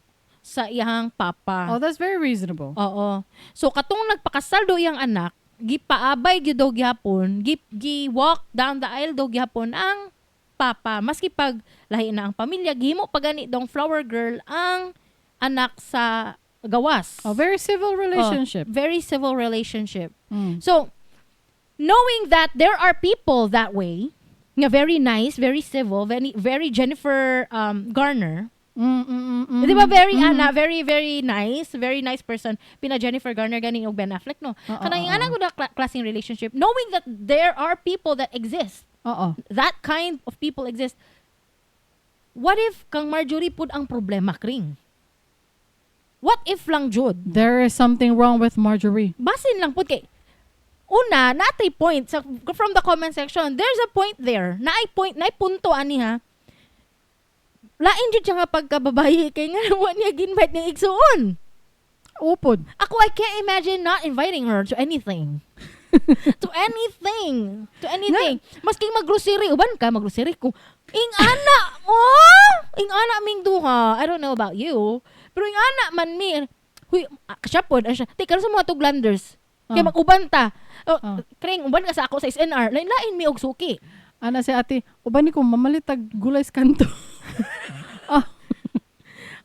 sa iyang papa. Oh, that's very reasonable. Oo. So katong nagpakasal daw iyang anak, gipaabay gyud daw gihapon, gi walk down the aisle daw gihapon ang papa. Maski pag lahi na ang pamilya, gihimo pa gani dong flower girl ang anak sa gawas. Oh, very civil relationship. Oh, very civil relationship. So, knowing that there are people that way, nga very nice, very civil, very very Jennifer Garner. Di ba very ana, very very nice, very nice person. Pina Jennifer Garner gani og Ben Affleck, no. Oo, Kanang oo, ana ko na klaseng relationship, knowing that there are people that exist, that kind of people exist. What if kang Marjorie pud ang problema, Kring? What if lang jud? There is something wrong with Marjorie. Basin lang pud kay una natay point sa from the comment section. There's a point there. Naay point, naay punto ani ha. Lain jud siya nga pagkababayi kay nga wa niya ginvite ng igsuon. Upod. Ako, I can't imagine not inviting her to anything, to anything, to anything. Maski maggrocery, uban ka maggrocery ko ing ana, oh, ing ana ming duha. I don't know about you, pero ing ana man mi. Huy, siya pod, ano siya ti karon sa mga tuglanders kay mag-uban ta. Oh, Kring, uban ka sa ako sa SNR. Lain-lain mi og suki. Ana si ate, uban ni ko mamalit tag gulay sa kanto.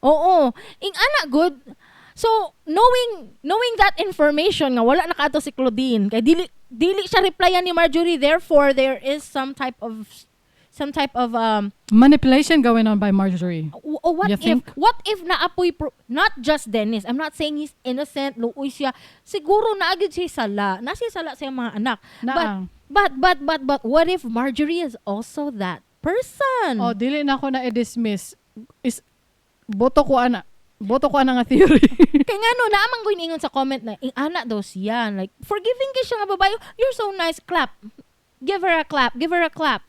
Oo. Ing ana good. So, knowing that information nga wala na kato si Claudine kay dili siya replyan ni Marjorie, therefore there is some type of Manipulation going on by Marjorie. O what You if think? What if naapoy not just Dennis. I'm not saying he's innocent, luoy siya. Siguro naa gyud siya sala. Na siya sala sa iyang mga anak. Naa. But what if Marjorie is also that person? Oh, dili na ako na i-dismiss. Is boto ko ana. Boto ko ana nga theory. Kay nga no, naa man ko ingon sa comment na ing ana daw siya. Like, forgiving kay siya nga babae. You're so nice. Clap. Give her a clap. Give her a clap.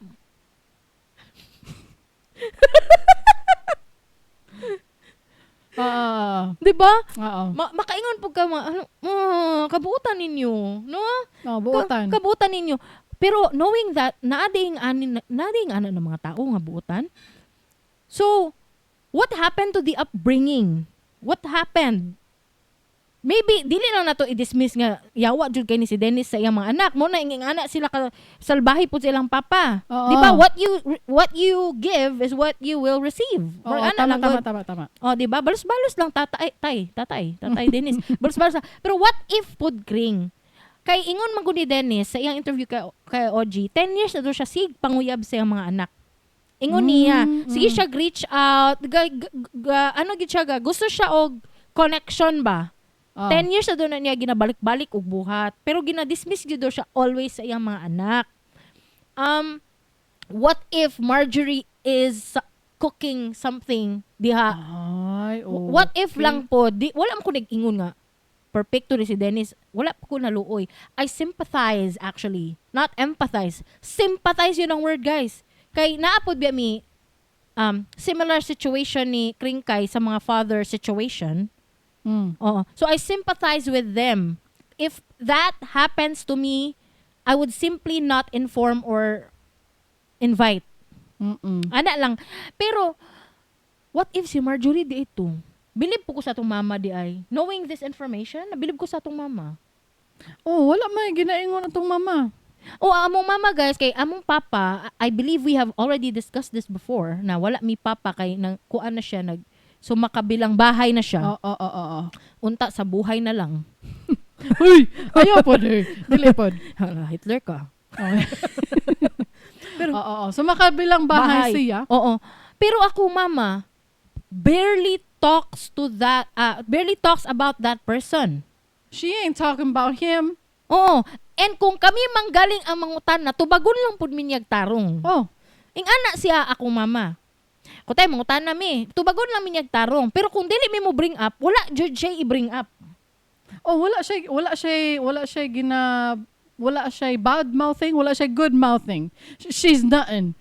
Oo. Di ba? Oo. Makaingon po ka mga, ano, kabuutan ninyo. No? Oh, buotan. Kabuutan ninyo. Pero knowing that, naading ana ng mga tao nga buotan. So, what happened to the upbringing? What happened? Maybe dili lang nato i-dismiss nga yawa jud kay ni si Dennis sa iyang mga anak. Mo na inging anak sila ka salbahe pud sa ilang papa. Oo. Di ba? What you give is what you will receive. Oo, Murag ana tama, lang tama, gud. tama. Oh, di ba? Balos-balos lang tatay, tay, tatay, tatay Dennis. Balos-balos lang. Pero what if pud, Kring? Kay ingon man gud ni Dennis sa iyang interview kay OG, 10 years na daw siya sig panguyab sa iyang mga anak. Ingon niya, sige siya reach out, ano gid siya ga, gusto siya og connection ba? 10 years na daw na niya ginabalik-balik og buhat. Pero gina-dismiss gyud daw siya always sa iyang mga anak. What if Marjorie is cooking something diha? Ay, oh. What if lang po, di, wala man ko nag-ingon nga, perfecto ni si Dennis, wala po ko naluoy. I sympathize actually, not empathize. Sympathize yun ang word, guys. Kay naapod biya mi, similar situation ni Kringkay sa mga father situation. Oo. So I sympathize with them. If that happens to me, I would simply not inform or invite. Ana lang. Pero, what if si Marjorie di ito? Bilib po ko sa atong mama di ay. Knowing this information, nabilib ko sa atong mama. Oh, wala may ginaingon atong mama. O among mama, guys, kay among papa, I believe we have already discussed this before, na wala mi papa kay nang kuan na siya, nag So makabilang bahay na siya. Oo. Unta sa buhay na lang. Uy, ayaw pod eh. Dili pod. Hala, Hitler ka. Oo. Pero, oo. So makabilang bahay, Bahay. siya. Oo. Pero ako, mama, barely talks about that person. She ain't talking about him. Oo. And kung kami manggaling ang mangutana, tubagon lang pud minyag tarong. Oh. Ing ana siya akong mama. Kutay mangutana mi, tubagon lang minyag tarong. Pero kung dili mi mo bring up, wala jud siya i-bring up. Oh, wala siya bad mouthing, wala siya good mouthing. She's nothing.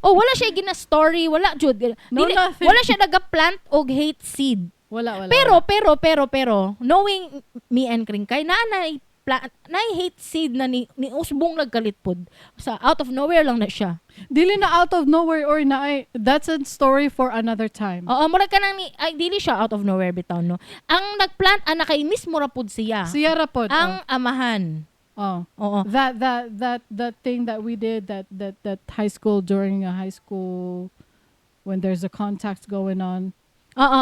Oh, wala siya gina-story, wala jud. No, Dili, nothing. wala siya naga-plant og hate seed. Wala, wala. Pero, pero, pero, pero, knowing me and Kring kay naa na hate seed na ni usbong nagkalitpod. Sa out of nowhere lang na siya. Dili na out of nowhere or na ay, that's a story for another time. Oo, murag ka nang ni, ay, dili siya out of nowhere bitaw, no. Ang nagplant ana kay mismo ra pud siya. Siya ra pod. Ang amahan. Oh. Oo. That thing that we did that high school during a high school when there's a contact going on. Oo.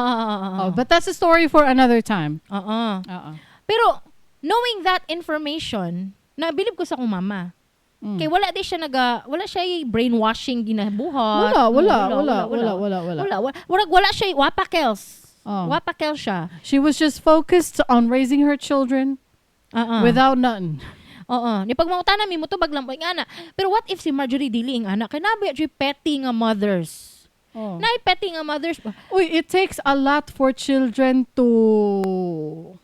Oh, but that's a story for another time. Oo. Oo. Pero knowing that information, nabilib ko sa akong mama. Kay wala di siya wala siya brainwashing ginabuhat. Wala, wala, wala, wala, wala, wala. Wala, wala. Wala, wala siya wapakels. Oh. Wapakel siya. She was just focused on raising her children Oo. without nothing. Oo. Ni pag mangutana mi motubag lang po ing ana. Pero what if si Marjorie dili ing ana? Kay nabi jud petty nga mothers. Oh. Naay petty nga mothers ba? Uy, it takes a lot for children to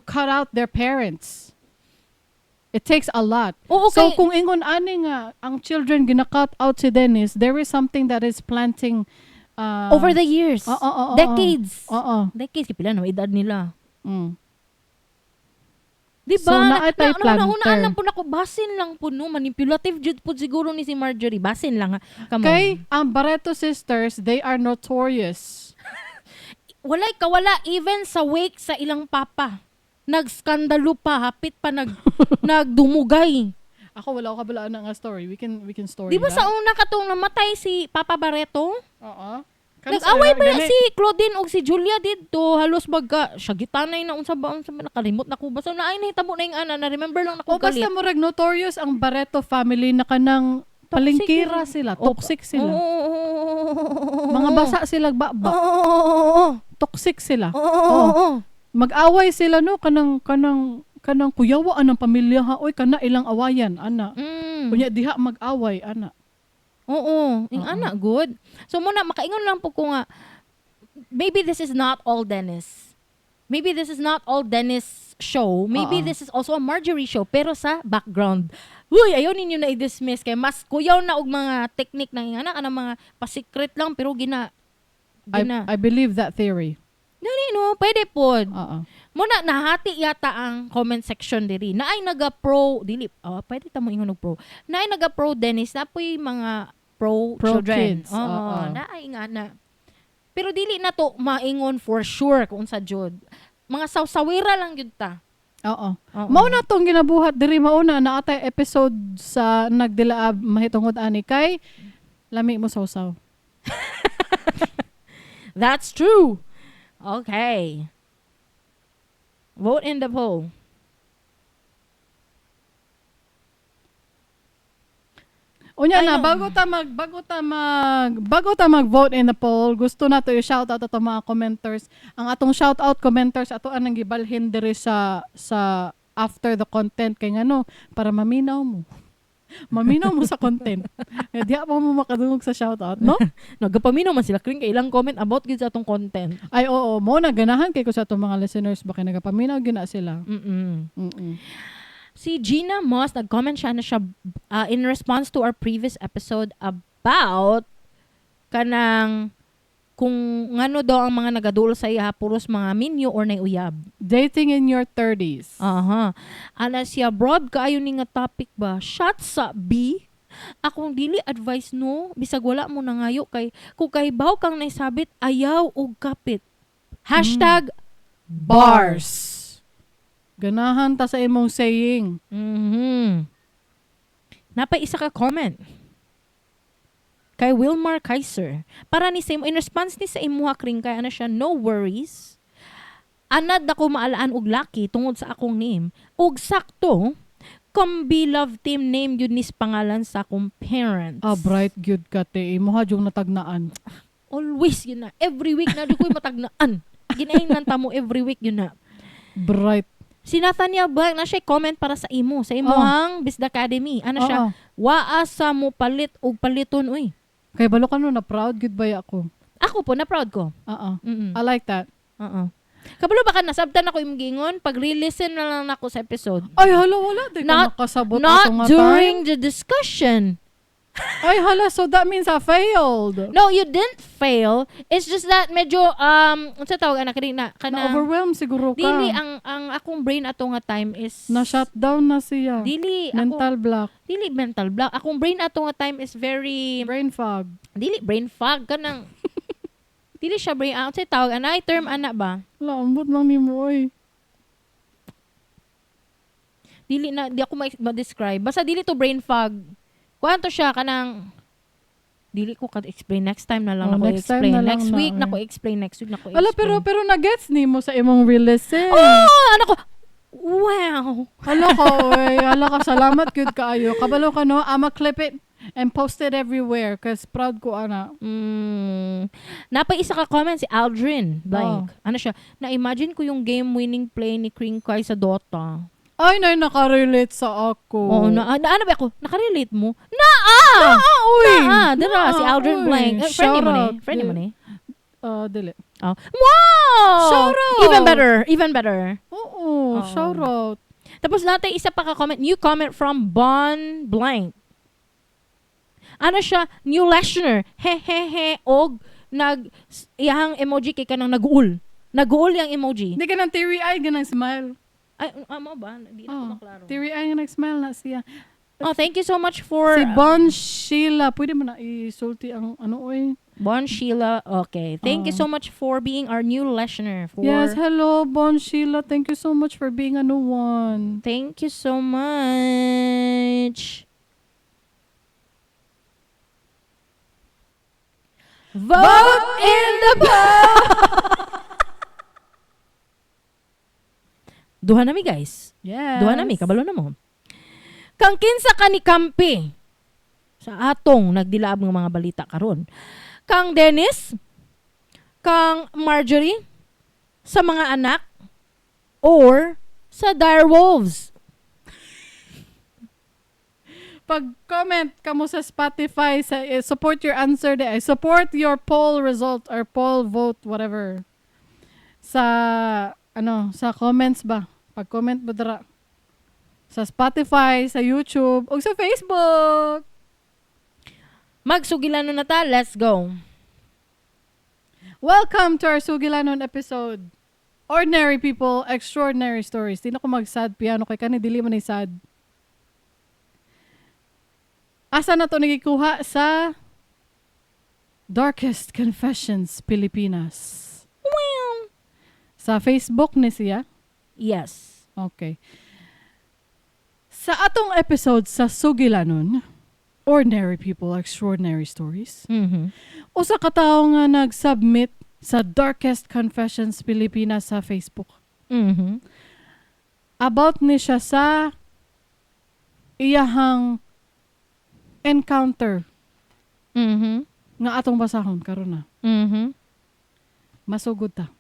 cut out their parents. It takes a lot. Oo, So kay- kung ingon ani nga ang children gina-cut out si Dennis, there is something that is planting over the years. Oo. Decades. Oo. Decades kay pila na edad nila. Di So, ba? naay tay planter. Nahunaan lang po nako, basin lang po no, manipulative jud po siguro ni si Marjorie. Basin lang ha. Come on. Kay ang Barreto sisters, they are notorious. Walay kawala even sa wake sa ilang papa. Nagskandalo pa, hapit pa nagdumugay. Ako wala ko kabalaan nga story. We can story Di ba that. sa una katong namatay si Papa Barreto? Oo. Nag-away ba si Claudine og si Julia didto, halos magka siya gitanay na unsa ba nakalimot na ko basta naay nahitabo na yung ana na remember lang na O ko basta galit. murag notorious ang Barreto family na kanang palingkira sila, toxic sila. Oo. Mga basa sila baba, Oo. toxic sila. Oo. Mag-away sila no kanang kanang kanang kuyawaan ng pamilya ha, oy kana ilang awayan ana. Unya diha mag-away ana. Oo, yung Oo. ana good. So muna makaingon lang po ko nga maybe this is not all Dennis. Maybe this is not all Dennis show. Maybe Oo. this is also a Marjorie show pero sa background. Uy, ayaw ninyo na i-dismiss kay mas kuyaw na og mga technique ng anak anang mga pasikret lang pero gina gina. I believe that theory. Dali no, pwede pod. Oo. Muna nahati yata ang comment section diri. Naay naga pro dili oh, pwede ta mo ingon og pro. Naay naga pro Dennis na po'y mga pro, Pro children. kids, Oo, oo. naay nga na. Pero dili na to maingon for sure kung sa jud. Mga sawsawira lang gyud ta. Oo. Oo. Mao na tong ginabuhat diri, mao na naatay episode sa nagdilaab mahitungod ani kay lami mo sawsaw. That's true. Okay. Vote in the poll. Unya Ay, na no. bago ta mag-vote in the poll, gusto nato i-shout out ato mga commenters. Ang atong shout out commenters ato anang gibalhin diri sa after the content kay ngano para maminaw mo. Maminaw mo sa content. Nga diha pa mo makadungog sa shout out, no? Nagapaminaw man sila kring kay ilang comment about gyud sa atong content. Ay oo, mo na ganahan kay ko sa atong mga listeners baka nagapaminaw gina sila. Si Gina Moss, nag-comment siya na siya in response to our previous episode about kanang kung ngano daw ang mga nagaduol sa iya puros mga minyo or nay uyab. Dating in your 30s. Aha. Ana siya broad kaayo ni nga topic ba? Shots sa B. Akong dili advice no, bisag wala mo nangayo kay kung kahibaw kang naisabit ayaw og kapit. #Bars. Ganahan ta sa imong saying. Napa isa ka comment. Kay Wilmar Kaiser. Para ni sa imo, in response ni sa imuha, Kring, kay ano siya, "No worries. Anad ako maalaan og lucky tungod sa akong name. Og sakto, Combi Love Team name yun nis pangalan sa akong parents." Ah, bright gyud ka, te. Imuha jung natagnaan. Always yun na. Every week na di ko'y matagnaan. Ginaingnan ta mo every week yun na. Bright. Si Nathaniel Blank na siya comment para sa imo. Sa imuhang Bisda Academy. Ano siya? Oo. "Waa sa mo palit og paliton uy." Kay balo ka no, na proud gyud ba ako? Ako po, na proud ko. Oo. I like that. Oo. Kabalo ba ka nasabtan ako imong giingon? Pag re-listen na lang nako sa episode. Ay, hala, wala. Di ka nakasabot Not ato nga during the discussion. time. Ay, hala. So that means I failed. No, you didn't fail. It's just that medyo unsa tawag anak kini na kana Na-overwhelm siguro ka. Dili, ang akong brain ato nga time is Na-shutdown na siya. Dili ako Mental block. Dili mental block. Akong brain ato nga time is very Brain fog. Dili brain fog, kanang dili siya brain out, unsay tawag anay term ana ba? Wala, ambot lang ni mo, oy. Dili na di ako ma-describe. Basta dili to brain fog. Kuan to siya, kanang dili ko ka-explain. Next time na lang Oh, nako next time explain. na lang Next na, week oy. nako explain. Next week nako Ala, explain. pero na-gets ni mo sa imong re-listen. Oh, ano ko? Wow. Hala ka, oy. Hala ka, salamat good kaayo. Kabalo ka, no? I'ma clip it and post it everywhere cause proud ko, ana. Napa isa ka comment si Aldrin Blank. Oh. Ano siya? "Na-imagine ko yung game-winning play ni Kring Kai sa Dota." Ay, nay, nakarelate sa ako. Oo, na ano ba ako? Nakarelate mo? Naa! Ah, uy! Naa! Dira, Naa, si Aldrin uy. Blank. Eh, friend ni mo ni. Shout out. Friend ni mo ni. Dili. Oh. Wow! Shout out! Even better. Even better. Oo, Oo. shout out. Tapos natin isa pa ka comment. New comment from Bon Blank. Ano siya? "New listener. He he he." Og nag iyahang emoji kay kanang naguul. Naguul yung emoji. Hindi ka nang teary-eyed, ganang smile. Ay, amo ba? Di na ko Oh, maklaro. Teary-eyed nga nag-smile na siya. Oh, thank you so much for Si Bon Sheila, pwede mo na isulti ang ano, oy. Bon Sheila. Okay. Thank you Oh. so much for being our new listener. For Yes, hello Bon Sheila. Thank you so much for being a new one. Thank you so much. Vote in the poll! Duha na mi, guys. Yes. Duha na mi, kabalo na mo. Kang kinsa ka ni kampi sa atong nagdilaab ng mga balita karon? Kang Dennis, kang Marjorie, sa mga anak, or sa direwolves? Pag-comment ka mo sa Spotify, sa, eh, support your answer de, eh, support your poll result or poll vote, whatever. Sa, ano, sa comments ba? Pag-comment mo dara. Sa Spotify, sa YouTube, o sa Facebook. Magsugilano na ta, let's go. Welcome to our Sugilanon episode. Ordinary people, extraordinary stories. Di na ko mag-sad piano kay kani dili man ni sad. Asa na to nagikuha? Sa Darkest Confessions Pilipinas. Wow. Sa Facebook ni siya. Yes. Okay. Sa atong episode sa Sugilanon, Ordinary People, Extraordinary Stories, usa ka tawo nga nag-submit sa Darkest Confessions Pilipinas sa Facebook. About ni siya sa iyahang encounter nga atong basahon karon na. Masugod ta.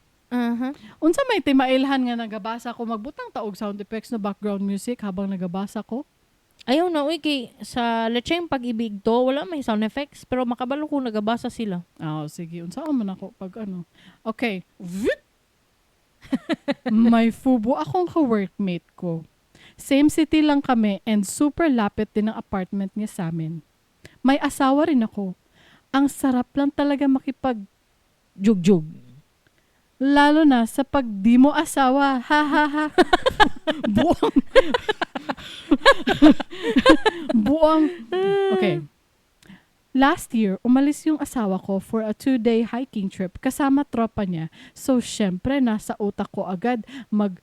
Unsa may timailhan nga nagabasa ko, magbutang ta og sound effects no, background music habang nagabasa ko? Ayaw na, uy, kay sa Lecheng Pag-ibig to, wala may sound effects, pero makabalo ko nagabasa sila. Ah, sige. Unsa man ako pag ano. Okay. Vit! May fubo akong ka-workmate ko. Same city lang kami and super lapit din ang apartment niya sa amin. May asawa rin ako. Ang sarap lang talaga makipag Jugjug. Lalo na sa pag di mo asawa. Ha ha ha. Buang. Buang. Okay. Last year, umalis yung asawa ko for a 2-day hiking trip kasama tropa niya. So, syempre, nasa utak ko agad mag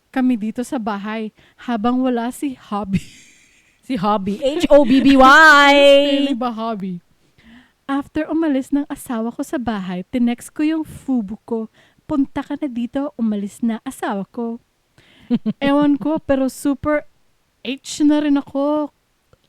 kami dito sa bahay habang wala si hubby. Si Hobby. Hobby. Really ba hobby? After umalis ng asawa ko sa bahay, tinext ko yung fubu ko. "Punta ka na dito, umalis na asawa ko." Ewan ko, pero super H na rin ako.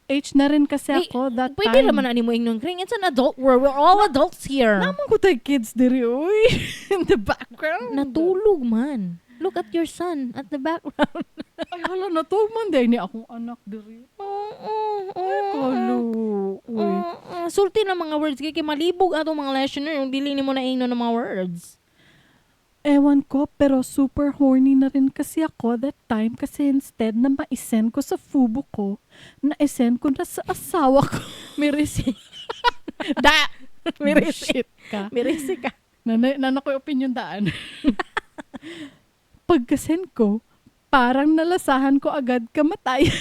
H na rin kasi Wait, ako that pwede time. naman na mo ingnon, Kring. It's an adult world. We're all adults here. Naa man ko tay kids diri, uy. In the background. Natulog man. Look at your son at the background. Ay, hala, natulog man diay ni akong anak diri. Oo. Kalo. Uy. Oo. Sulti na mga words kay malibog atong mga listener yung dili nimo na ingnon ng mga words. Ewan ko, pero super horny na rin kasi ako that time kasi instead na maisend ko sa fubo ko, na-isend ko na sa asawa ko. Mirisi. Da! Mirisi. Shit ka. Mirisi ka. Nana ko yung opinion daan. Pagkasend ko, parang nalasahan ko agad kamatayan.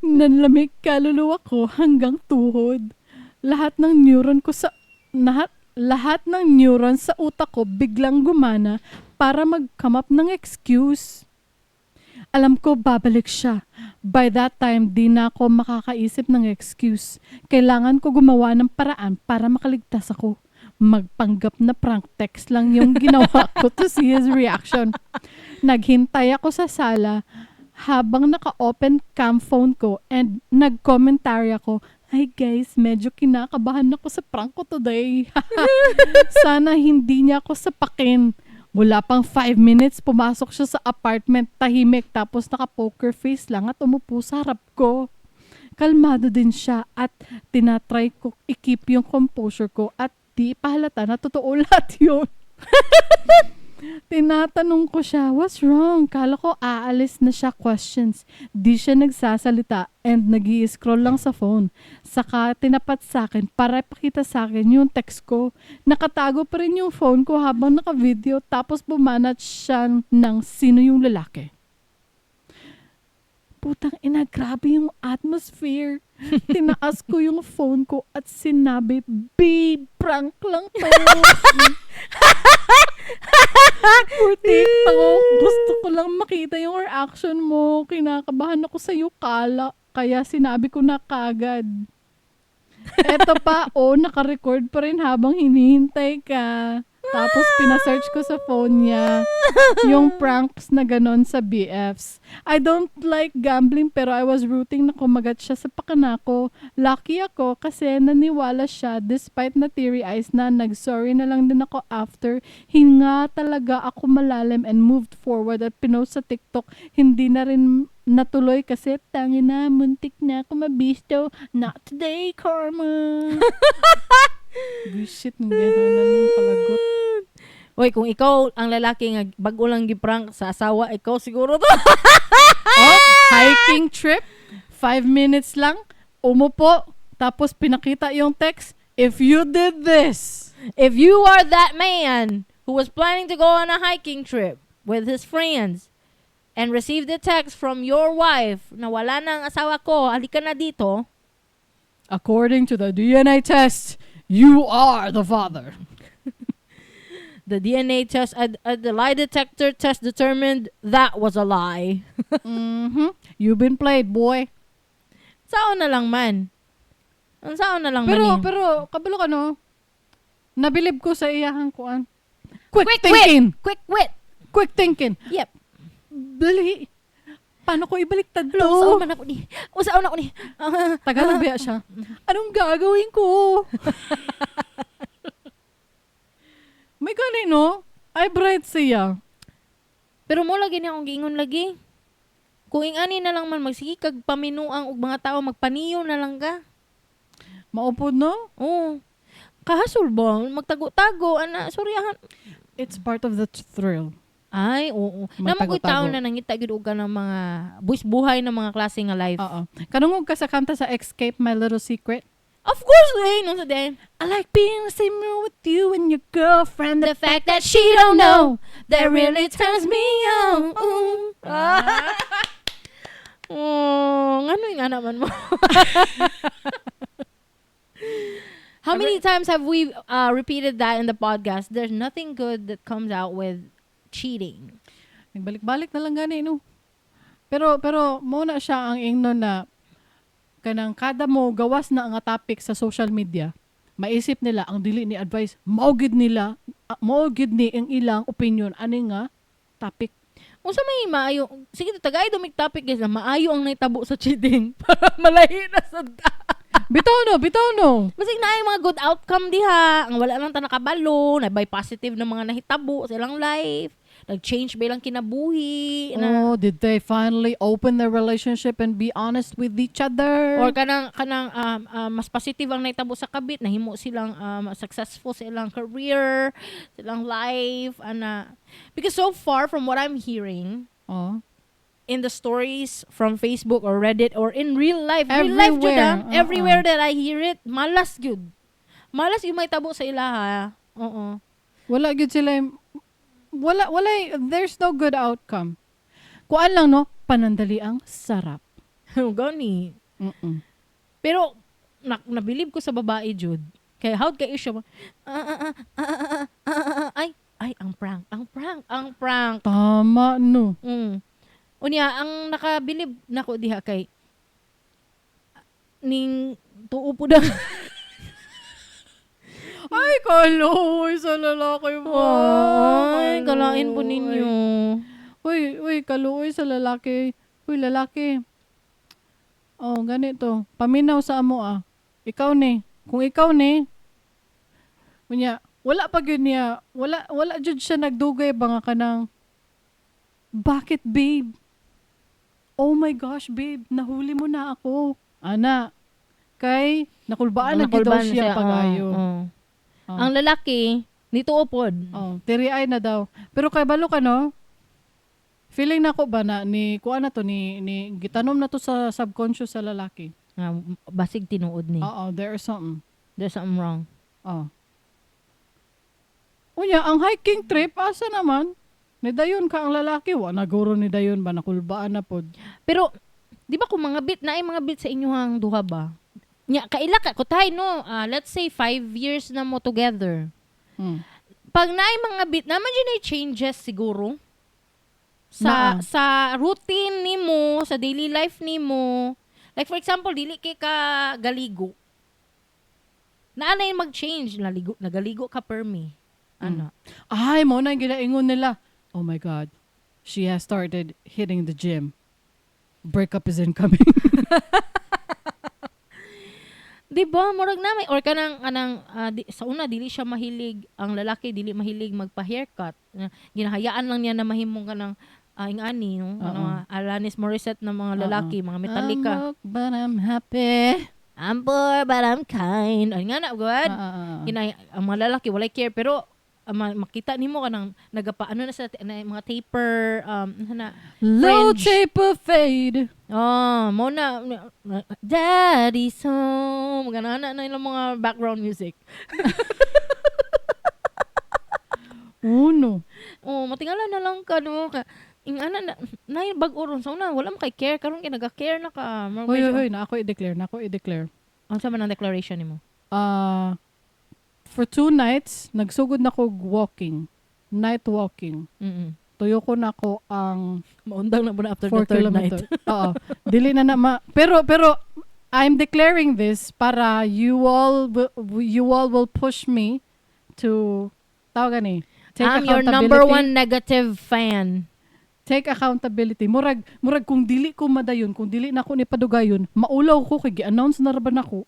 Nanlamig kaluluwa ko hanggang tuhod. Lahat ng neuron sa utak ko biglang gumana para mag-come up ng excuse. Alam ko babalik siya. By that time, di na ako makakaisip ng excuse. Kailangan ko gumawa ng paraan para makaligtas ako. Magpanggap na prank text lang yung ginawa ko to see his reaction. Naghintay ako sa sala habang naka-open cam phone ko and nag-commentary ako, "Hi guys, medyo kinakabahan ako sa prank ko today. Sana hindi niya ako sapakin." Wala pang 5 minutes, pumasok siya sa apartment, tahimik, tapos naka-poker face lang at umupo sa harap ko. Kalmado din siya at tinatry ko i-keep yung composure ko at di pahalata na totoo lahat yun. Tinatanong ko siya, "What's wrong?" Kala ko aalis na siya questions. Di siya nagsasalita and nag scroll lang sa phone. Saka tinapat sa akin para ipakita sa akin yung text ko. Nakatago pa rin yung phone ko habang naka-video, tapos bumanat siya ng sino yung lalaki. Putang ina, grabe yung atmosphere. Tinaas ko yung phone ko at sinabi, "Babe, prank lang to. For TikTok. Gusto ko lang makita yung reaction mo. Kinakabahan ako sa'yo, kala. Kaya sinabi ko na kagad. Eto pa, oh, naka-record pa rin habang hinihintay ka." Tapos pinasearch ko sa phone niya yung pranks na ganon sa BFs. I don't like gambling pero I was rooting na kumagat siya sa pakana ko. Lucky ako kasi naniwala siya despite na teary eyes na nag-sorry na lang din ako after. Hinga talaga ako malalim and moved forward at pinost sa TikTok. Hindi na rin natuloy kasi tangina, muntik na ako mabisto. Not today, karma. Bullshit ng biyahanan yung palagot. Uy, kung ikaw ang lalaki nga bago lang giprank sa asawa, ikaw siguro to. Oh, hiking trip, 5 minutes lang, umupo, tapos pinakita yung text, "If you did this." If you are that man who was planning to go on a hiking trip with his friends and received a text from your wife na wala na ang asawa ko, halika na dito. According to the DNA test, you are the father. The DNA test at the lie detector test determined that was a lie. You've been played, boy. Sao na lang man. Ang sao na lang Pero, man eh. pero, kabalo ka, no? Nabilib ko sa iyahang kuan. Quick, Quick thinking. wit. Quick wit. Quick thinking. Yep. Dali. Paano ko ibaliktad to? Usaon man ako ni. Usaon ako ni. Ah, Tagalog ba siya? Anong gagawin ko? May gani, no? Ay, bright siya. Pero mo lagi niya akong giingon lagi. Kung ingani na lang man magsige kag paminuang og mga tao, magpaniyo na lang ka. Maupod, no? Oo. Kahasol ba? Magtago-tago ana, sorry ah. It's part of the thrill. Ay, oo. Namo ko'y Magtago-tago. tao na nangita gyud og kanang mga buwis buhay ng mga klase nga life. Oo. Kanungog ka sa kanta sa Xscape, "My Little Secret"? Of course, eh, no sa din. I like being in the same room with you and your girlfriend. The fact that she don't know that really turns me on. Ooh. Ah. Oh, ngano yung anak man mo? How many times have we repeated that in the podcast? There's nothing good that comes out with cheating. Nagbalik-balik na lang gani, no? Pero mo na siya ang ingnon na kanang kada mo gawas na nga topic sa social media, maisip nila ang dili ni advice, mao gid nila, mao gid ni ang ilang opinion ani nga topic. Unsa may maayo, sige, tagay dumig topic, guys, na maayo ang nahitabo sa cheating para malahi na sa Bitaw no, bitaw no. Basig na mga good outcome diha, ang wala lang ta nakabalo, na by positive na mga nahitabo sa ilang life, nag-change ba ilang kinabuhi na Oh, did they finally open their relationship and be honest with each other? Or kanang mas positive ang nahitabo sa kabit, nahimo silang successful sa ilang career, sa ilang life, ana. Because so far from what I'm hearing in the stories from Facebook or Reddit or in real life jud Everywhere. Everywhere that I hear it, malas gyud. Malas yung may tabo sa ilaha. Oo. Wala gyud sila wala, there's no good outcome. Kuan lang no, panandali ang sarap. Gani. Pero nabilib ko sa babae jud. Kay how kay siya ay ay, ang prank, ang prank, ang prank. Tama no. Unya ang nakabilib nako diha kay ning tuo po na. Ay, kaluoy sa lalaki mo. Ay, kalain po ninyo. Uy, uy, kaluoy sa lalaki. Uy, lalaki. Oh, ganito. Paminaw sa amo ah. Ikaw ni. Kung ikaw ni, unya, wala pa gyud niya, wala jud siya nagdugay ba nga kanang, "Bakit, babe? Oh my gosh, babe, nahuli mo na ako." Ana, kay nakulbaan na gyud daw Nakulbaan na siya pag-ayo. Oo. Oh. Ang lalaki, nituo pod. Oh, teary eye na daw. Pero kay balo ka no? Feeling nako ba na ni kuan na to ni gitanom na to sa subconscious sa lalaki. Nga, basig tinuod ni. Oo, there is something. There's something wrong. Oh. Unya, ang hiking trip asa naman? Nidayon ka ang lalaki, wa na guro ni dayon ba, nakulbaan na pod. Pero, di ba kung mga bit, na ay mga bit sa inyong duha ba? Nya, kaila ka, kutay no, let's say 5 years na mo together. Pag naay mga bit, naman dyan ay changes siguro. Sa Naa. sa routine nimo, sa daily life nimo. Like for example, dili kay ka galigo. Naa na yung mag-change, naligo, nagaligo ka permi. Ano? Ay, mo na yung ginaingon nila. "Oh my God. She has started hitting the gym. Breakup is incoming." Di ba? Murag na may or kanang kanang sa una dili siya mahilig, ang lalaki dili mahilig magpa-haircut. Ginahayaan lang niya na mahimong kanang ingani no, ano, Alanis Morissette na mga lalaki, mga Metallica. I'm broke, but I'm happy. I'm poor but I'm kind. Ay nga na god. Ang mga lalaki walay care pero makita nimo kanang nagapa ano na sa na, mga taper ano na. Low Fringe. taper fade. Oh, mo na Daddy's home. Ganun na ilang mga background music. Uno. Oh, matingala na lang ka no. Ka, ingana na na bag-o ron sa una, wala man kay care karon kay naga-care na ka. Murag Hoy, hoy, medyo- hoy, na ako i-declare, na ako i-declare. Unsa man ang declaration nimo? For 2 nights, nagsugod na ko walking. Night walking. Tuyo ko na ko ang Maundang na mo na after 4 the third kilometer. night. Oo. Dili na na ma pero I'm declaring this para you all will push me to tawag ni take I'm your number accountability. one negative fan. Take accountability. Murag kung dili ko madayon, kung dili na ko ni padugayon, maulaw ko kay gi-announce na ra ba nako.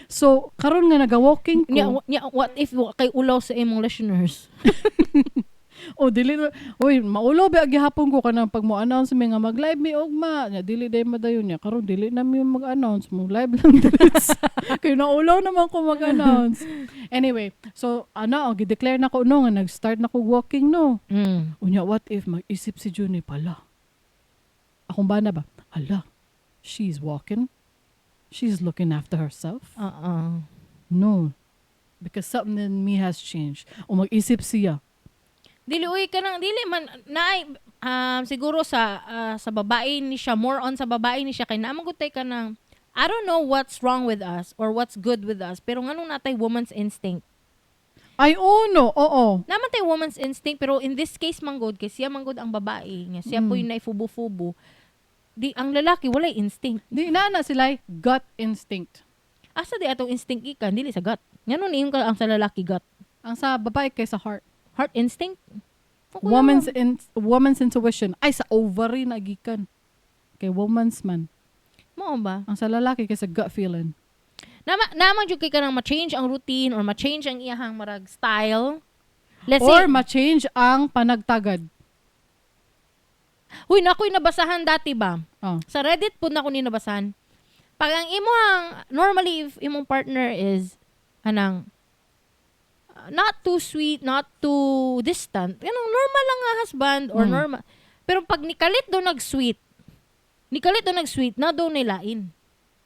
So, karon nga naga-walking ko. Nya, what if wa kay ulaw sa imong listeners? Oh, dili na, uy, maulaw ba gihapon ko kanang pag mo announce mi nga mag-live mi ugma, nya dili day madayon niya. Karon dili na mi mag-announce, mo live lang diretso. Kay naulaw naman ko mag-announce. Anyway, so ano, oh, gi-declare na ko no nga nag-start na ko walking no. Unya, what if mag-isip si Junie pala? Akong bana ba? Hala, she's walking. She's looking after herself. Oo. No. Because something in me has changed. O mag-isip siya. Dili uy kanang dili man naay siguro sa sa babae ni siya, more on sa babae ni siya kay naa man gud tay kanang, I don't know what's wrong with us or what's good with us, pero nganong natay woman's instinct. Ay, uno, oo. Naman tay woman's instinct, pero in this case man gud kay siya man gud ang babae nga siya po yung naifubo-fubo. Di ang lalaki walay instinct. Di na na sila gut instinct. Asa di atong instinct ikan dili sa gut. Ngano niyon ka ang sa lalaki gut? Ang sa babae kay sa heart. Heart instinct? O, kuya, Woman's intuition. Ay, sa ovary na gikan. Kay woman's man. Mao ba? Ang sa lalaki kay sa gut feeling. Nama naman jud kay kanang ma-change ang routine or ma-change ang iyahang marag style. Let's Or say, ma-change ang panagtagad. Huy, nakoy nabasahan dati ba? Oh. Sa Reddit po na ko ni nabasahan. Pag ang imo ang normally if imong partner is anang not too sweet, not too distant, kanang normal lang nga husband or normal. Pero pag nikalit do nag-sweet, nikalit do nag-sweet, na do nilain.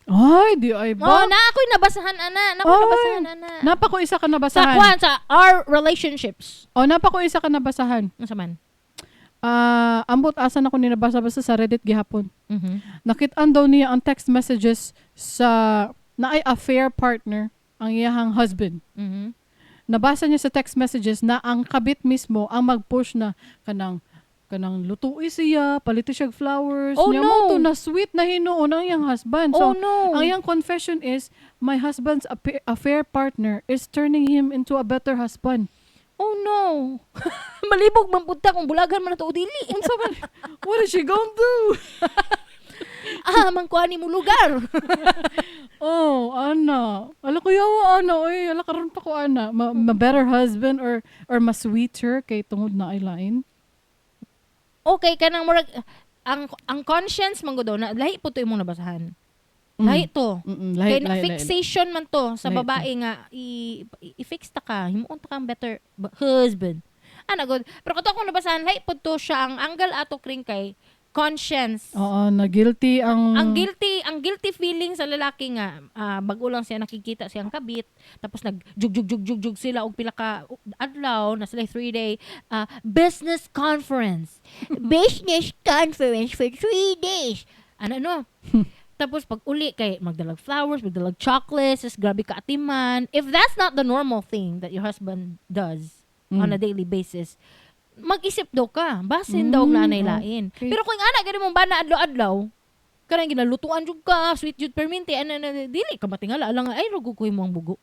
Ay, di ay Oh, ba? na ako'y nabasahan ana, na ako'y Ay, nabasahan ana. Napa ko isa ka Sa nabasahan. kwan, sa our relationships. Oh, napa ko isa ka nabasahan. Unsa man? Ah, ambot asa na ko ni nabasa basta sa Reddit gihapon. Nakit-an daw niya ang text messages sa naay affair partner ang iyahang husband. Nabasa niya sa text messages na ang kabit mismo ang mag-push na kanang kanang lutuoy siya, palito siya flowers. Oh, niya no. mo to na sweet na hinuon ang iyang husband. Oh So, no. ang iyang confession is, my husband's affair partner is turning him into a better husband. Oh no. Malibog man pud ta kung bulagan man na to o dili. Unsa man? What is she gonna do? Ah, mangkuha ni mo lugar. Oh, ana. Ala ko yawa ana oy, ala karon pa ko ana. Ma better husband or ma sweeter kay tungod na ay lain. Okay, kanang murag ang conscience man gud daw na lahi po to imong nabasahan. Lahi to. Lahi, Kay na- lahi, lahi. fixation man to sa Lahi to. babae nga i-fix ta ka, himuon ta kang better husband. Ana gud. Pero kato akong nabasahan, lahi po to siya ang angle ato kring kay conscience. Oo, na guilty ang Ang guilty feeling sa lalaki nga bago lang siya nakikita siyang kabit, tapos nag jug jug jug jug jug sila og pila ka adlaw na sila 3 day business conference, business conference for 3 days, ano no. Tapos pag uli kay magdalag flowers, magdalag chocolates, tas grabe ka atiman. If that's not the normal thing that your husband does on a daily basis, mag-isip daw ka. Basin daw na anay lain. Pero kung ana gani mong bana adlaw-adlaw, kanang ginalutuan jud ka, sweet jud permente, ana ana dili ka matingala alang ay rugo ko imong bugo.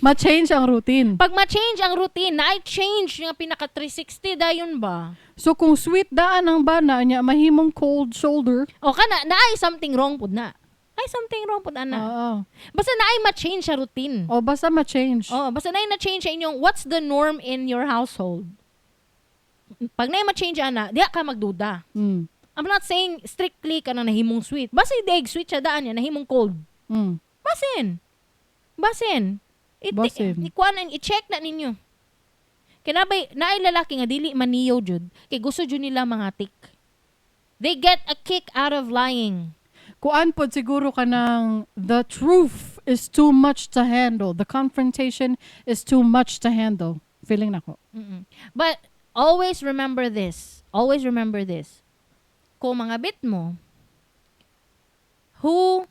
Ma-change ang routine. Pag ma-change ang routine, na ay change nga pinaka 360 dayon ba? So kung sweet daan ang bana niya mahimong cold shoulder. O kana na ay something wrong pud na. Ay something wrong pud ana. Oo. Basta na ay ma-change sa routine. O basta ma-change. Oh, basta na ay na-change sa inyong what's the norm in your household. Pag na ay ma-change ana, diha ka magduda. I'm not saying strictly ka na nahimong sweet. Basta hindi sweet siya daan niya, nahimong cold. Basin. Basin. Basin. Ikuan na, i-check na ninyo. Kinabay, naay lalaki nga dili maniyo jud kay gusto jud nila mga tik. They get a kick out of lying. Kuan pod siguro ka ng the truth is too much to handle. The confrontation is too much to handle. Feeling nako. But always remember this. Always remember this. Kung mga bit mo, who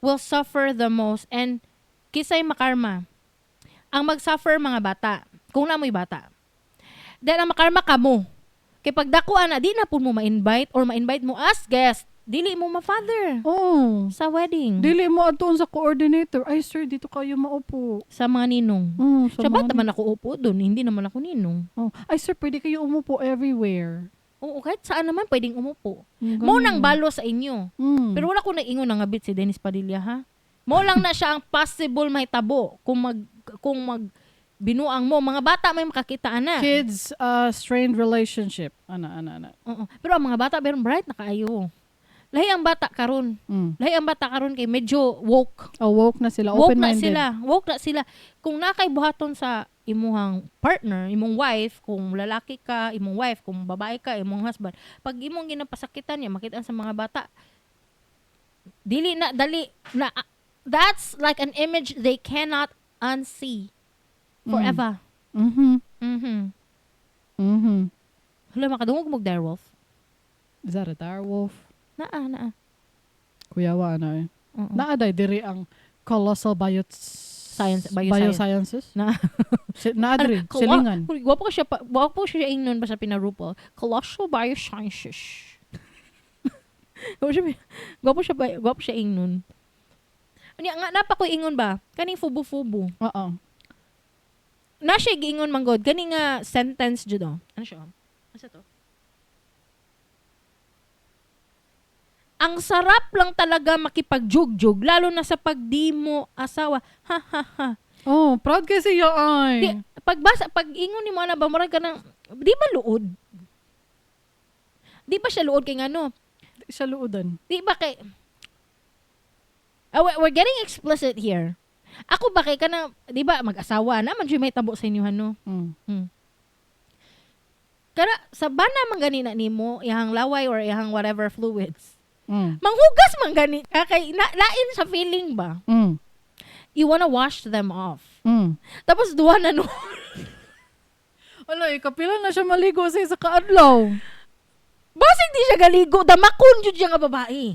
will suffer the most and kisay makarma? Ang mag-suffer mga bata. Kung namoy bata. Then ang makarma ka mo. Kay pag dako ana, di na po mo ma-invite or ma-invite mo as guest. Dili mo ma-father Oh. sa wedding. Dili mo adtoon sa coordinator. Ay sir, dito kayo maupo. Sa mga ninong. Sa Siya mga bata man ako upo doon, hindi naman ako ninong. Oh. Ay sir, pwede kayo umupo everywhere. Oo, kahit saan naman pwedeng umupo. Ganun. Mo nang balo sa inyo. Pero wala ko naingon nga bit si Dennis Padilla ha. Mo lang na siya ang possible mahitabo kung mag binuang mo mga bata may makakita ana. Kids, strained relationship. Ana, ana, ana. Oo. Pero ang mga bata pero bright na kaayo. Lahi ang bata karon. Lahi ang bata karon kay medyo woke. Oh, woke na sila. Woke na Open-minded. sila. Woke na sila. Kung nakay buhaton sa imuhang partner, imong wife, kung lalaki ka, imong wife, kung babae ka, imong husband, pag imong ginapasakitan niya, makita sa mga bata, dili na, dali, na, that's like an image they cannot unsee forever. Hala, makadungog mo direwolf. Is that a direwolf? Naa, naa. Kuyawa na eh. Oo. Naa day diri ang colossal Science- bioscience. biosciences. Na. Si, naa diri, Ano, silingan. Wa po siya ingnon ba sa pinarupol. Colossal biosciences. Gwapo siya, gwapo siya, gwapo siya ingnon. Unya nga napa ko ingon ba? Kaning fubu-fubu. Oo. Na siya giingon man god kani nga sentence jud oh. Ano siya? Asa to? Ang sarap lang talaga makipagjugjug lalo na sa pagdi mo asawa. Ha ha ha. Oh, proud kasi siya ay. Di, pagbasa pag ingon nimo ana ba murag ka ng di ba luod? Di ba siya luod kay ngano? Di siya luodan. Di ba kay Ah, we're getting explicit here. Ako ba kay kana, di ba mag-asawa na man siya may tabo sa inyo ano? Kana sa bana man gani na nimo iyang laway or iyang whatever fluids. Manghugas man gani ka kay na, lain sa feeling ba? You wanna wash them off. Tapos duha na no. Ano, ikapila na siya maligo sa isa kaadlaw. Basig di siya galigo, damakon jud siya nga babae.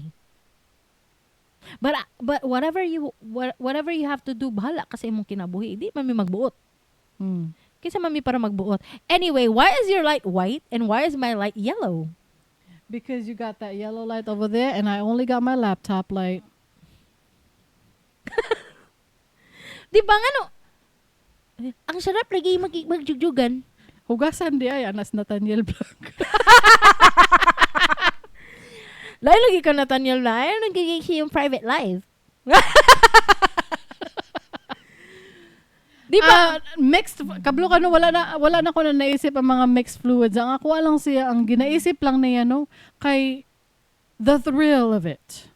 But whatever you have to do, bahala ka sa imong kinabuhi. Di man mi magbuot. Kinsa man mi para magbuot. Anyway, why is your light white and why is my light yellow? Because you got that yellow light over there and I only got my laptop light. Di ba nga no? Ang sarap lagi magjugjugan. Hugasan di ay, anas Nathaniel Blanc. Lain lagi ka Nathaniel Blanc. Ay, nagiging siya yung private life. Di ba? Ah, mixed, kablo ka no, wala na ko na naisip ang mga mixed fluids. Ang ako lang siya, ang ginaisip lang niya, no, kay the thrill of it.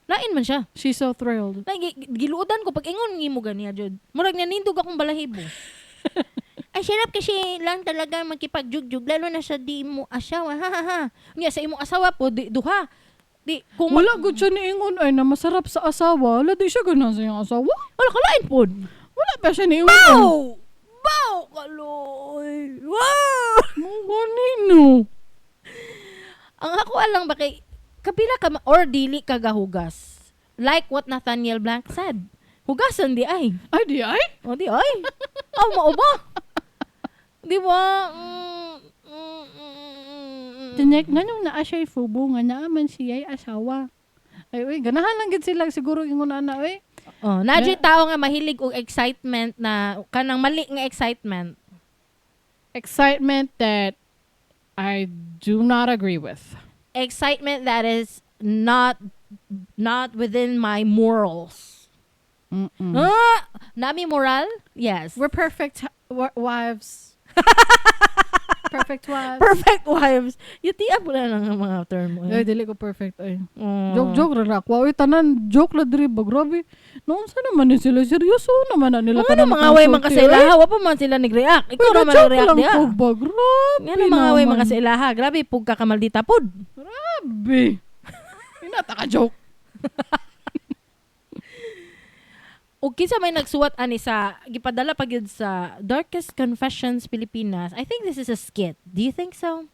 Lain man siya. She's so thrilled. Lain, giluodan ko pag ingon ngimo ganiya jud. Murag nanindog akong balahibo. Ay, sarap kasi lang talaga makipagjugjug lalo na sa di mo asawa. Ha ha ha. Nya sa imong asawa po di duha. Di kung Wala gud siya niingon ay na masarap sa asawa. Wala di siya ganahan sa iyang asawa. Wala ka lain pod. Wala pa siya niingon. Ay. Bow! Bow kaloy. Wow! Mo ganino. Ang ako lang ba kay kapila ka or dili ka gahugas. Like what Nathaniel Blanc said. Hugasan di ay. Ay di ay. O di ay. Aw mao ba? Di ba? Tinek nganong naa siya fubo nga naa man siya asawa. Ay uy, ganahan lang gid sila siguro ingon ana uy. Oh, naa jud tao nga mahilig og excitement na kanang mali nga excitement. Excitement that I do not agree with. Excitement that is not within my morals. Ah, nami moral? Yes. We're perfect wives. Perfect wives. Perfect wives. Yutian mo na lang ang mga term mo. Ay, dili ko perfect ay. Oh. Joke joke ra ra. Uy, tanan joke la diri ba grabe. Noon sa naman ni sila seryoso naman na nila Mga na mga away man kasi ilaha, wa pa man sila nag-react. Ikaw Uy, naman joke nag-react lang diha. ko ba grabe. Nga na mga away man naman. kasi ilaha, grabe pug ka kamaldita pod. Grabe. Inata ka joke. Og kinsa may nagsuwat ani sa gipadala pa gyud sa Darkest Confessions Pilipinas. I think this is a skit. Do you think so?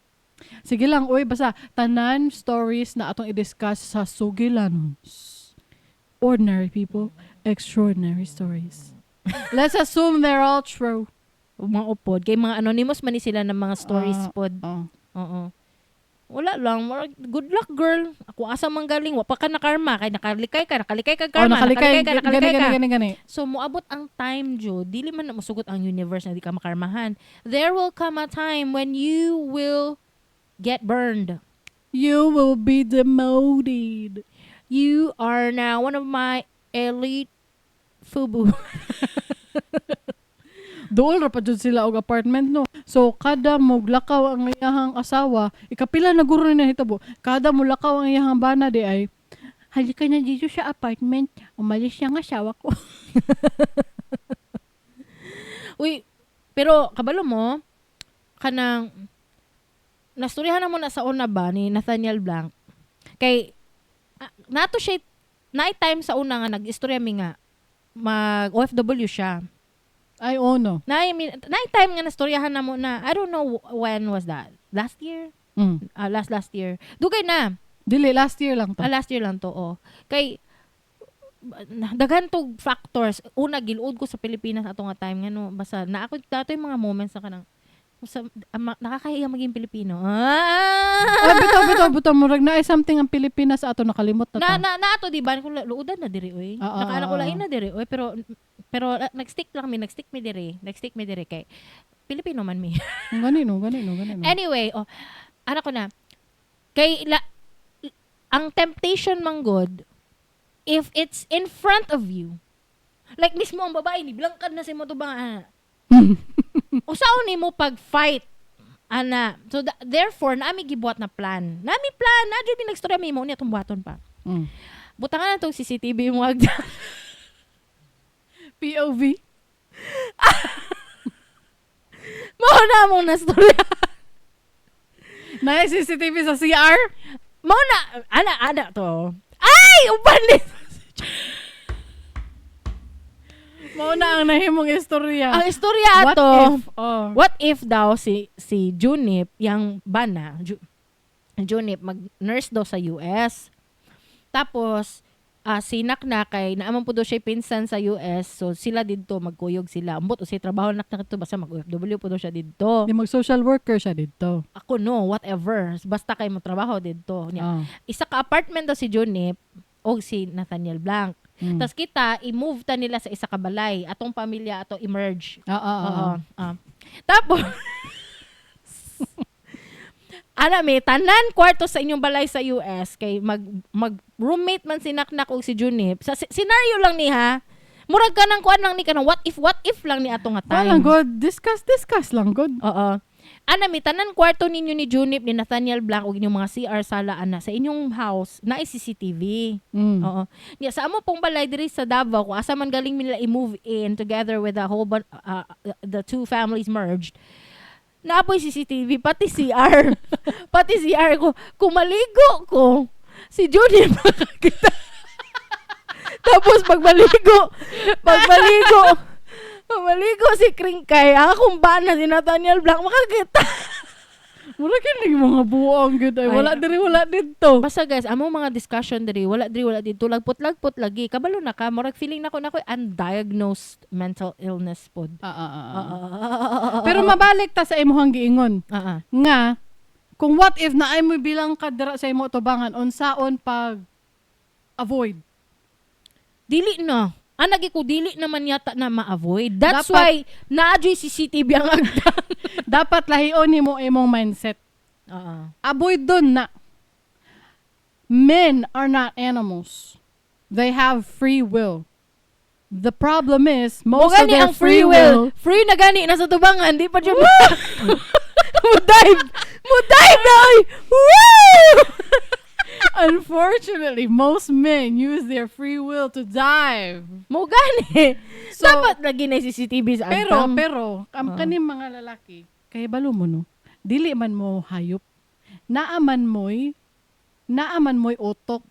Sige lang, uy, basta tanan stories na atong i-discuss sa Sugilanons. Ordinary people, extraordinary stories. Let's assume they're all true. Mga upod kay mga anonymous man ni sila ng mga stories Ah, pod. Oh. Oo. Wala lang, murag, good luck girl. Ako asa man galing, wa pa ka na karma kay nakalikay ka, nakalikay ka Oh, karma, nakalikay, nakalikay ka, nakalikay gani, ka. gani, gani, gani. So moabot ang time Jude, dili man na musugot ang universe na di ka makarmahan. There will come a time when you will get burned. You will be demoted. You are now one of my elite fubu. Dool ra pa jud sila og apartment no. So kada moglakaw ang iyahang asawa, ikapila na guro ni nahitabo. Kada molakaw ang iyahang bana di ay halika na dito sa apartment. Umalis siya ang asawa ko. Uy, pero kabalo mo kanang nastoryahan na mo na sa una ba ni Nathaniel Blanc. Kay nato siya naay time sa una nga nag-istorya mi nga mag OFW siya. Ay, oh no. Naay time nga nastoryahan na mo na I don't know when was that. Last year? Ah, last last year. Dugay na. Dili, last year lang to. Ah, last year lang to, oh. Kay daghan tog factors. Una giluod ko sa Pilipinas ato nga time ngano basta na ako dato yung mga moments na kanang Sa, nakakahiya maging Pilipino. Ah! Ah, bitaw, bitaw, bitaw. Murag na ay something ang Pilipinas ato nakalimot na Na ta. na na ato di ba kung luodan na diri oy. Oo, Nakaana ko oo, lain oo. na diri oy, pero pero nag-stick lang mi, nag-stick mi diri, nag-stick mi diri kay Pilipino man mi. Gani no, gani no, gani no. Anyway, oh, ano ko na, kay la, ang temptation man god, if it's in front of you, like mismo ang babae ni bilangkad na sa imo tubang ana. Usaon nimo pag-fight ana. So therefore naami gibuhat na plan. Nami plan, na jud mi nagstorya mi mo niya tong buhaton pa. Butangan na tong CCTV mo agda. POV. Mao na mong nastorya. Na CCTV sa CR? Mao na ana ana to. Ay, uban ni. Mao na ang nahimong istorya. Ang istorya What ato. if? Oh. What if daw si si Junip, yang bana, Junip mag-nurse daw sa US. Tapos si Nakna kay naaman po daw siya pinsan sa US, so sila didto magkuyog sila. Ambot o si trabaho Nakna to basta mag-OFW po daw siya didto. Di mag-social worker siya dito. Ako no, whatever. Basta kay mo trabaho didto. Niya. Oh. Isa ka apartment daw si Junip o si Nathaniel Blanc. Tas kita i-move ta nila sa isa ka balay. Atong pamilya ato i-merge. Oo, oo. Oo. Ah. Tapos, ana may tanan kwarto sa inyong balay sa US kay mag mag roommate man si Naknak og si Junip. Sa scenario lang ni ha. Murag ka nang kuan lang ni kanang what if lang ni ato nga time. Wala lang good. Discuss, discuss lang good. Oo. Ana mi tanan kwarto ninyo ni Junip ni Nathaniel Blanc og inyong mga CR sala ana sa inyong house na CCTV. Oo. Niya sa amo pong balay diri sa Davao kung asa man galing nila i-move in together with the whole the two families merged. Naapoy CCTV pati CR. Pati CR ko kung maligo ko si Junior makakita. Tapos pagmaligo si Kringkay, akong bana si Nathaniel Blanc makakita. Mura kinig mga buong gud ay Ay. wala diri wala didto. Basta guys, among mga discussion diri wala dito lagpot-lagpot lagi. Kabalo na ka, murag feeling nako na ko'y undiagnosed mental illness pod. Ah. Pero mabalik ta sa imong giingon nga kung what if na ay mo bilang ka dira sa imo tubangan unsaon pag avoid. Dili na. Anagi ko dili naman yata na ma-avoid. That's Dapat- why naa CCTV ang agdan. Dapat lahion nimo imong mindset. Oo. Avoid dun na. Men are not animals. They have free will. The problem is most of Mo gani their ang free will. Free na gani nasa tubangan, di pa jud mo dive. Mo dive na oy. Woo! Unfortunately, most men use their free will to dive. Mo gani. So, Dapat lagi na CCTV sa Pero, agtang. pero, ang kaning mga lalaki, kay balo mo no, dili man mo hayop, naaman mo'y utok.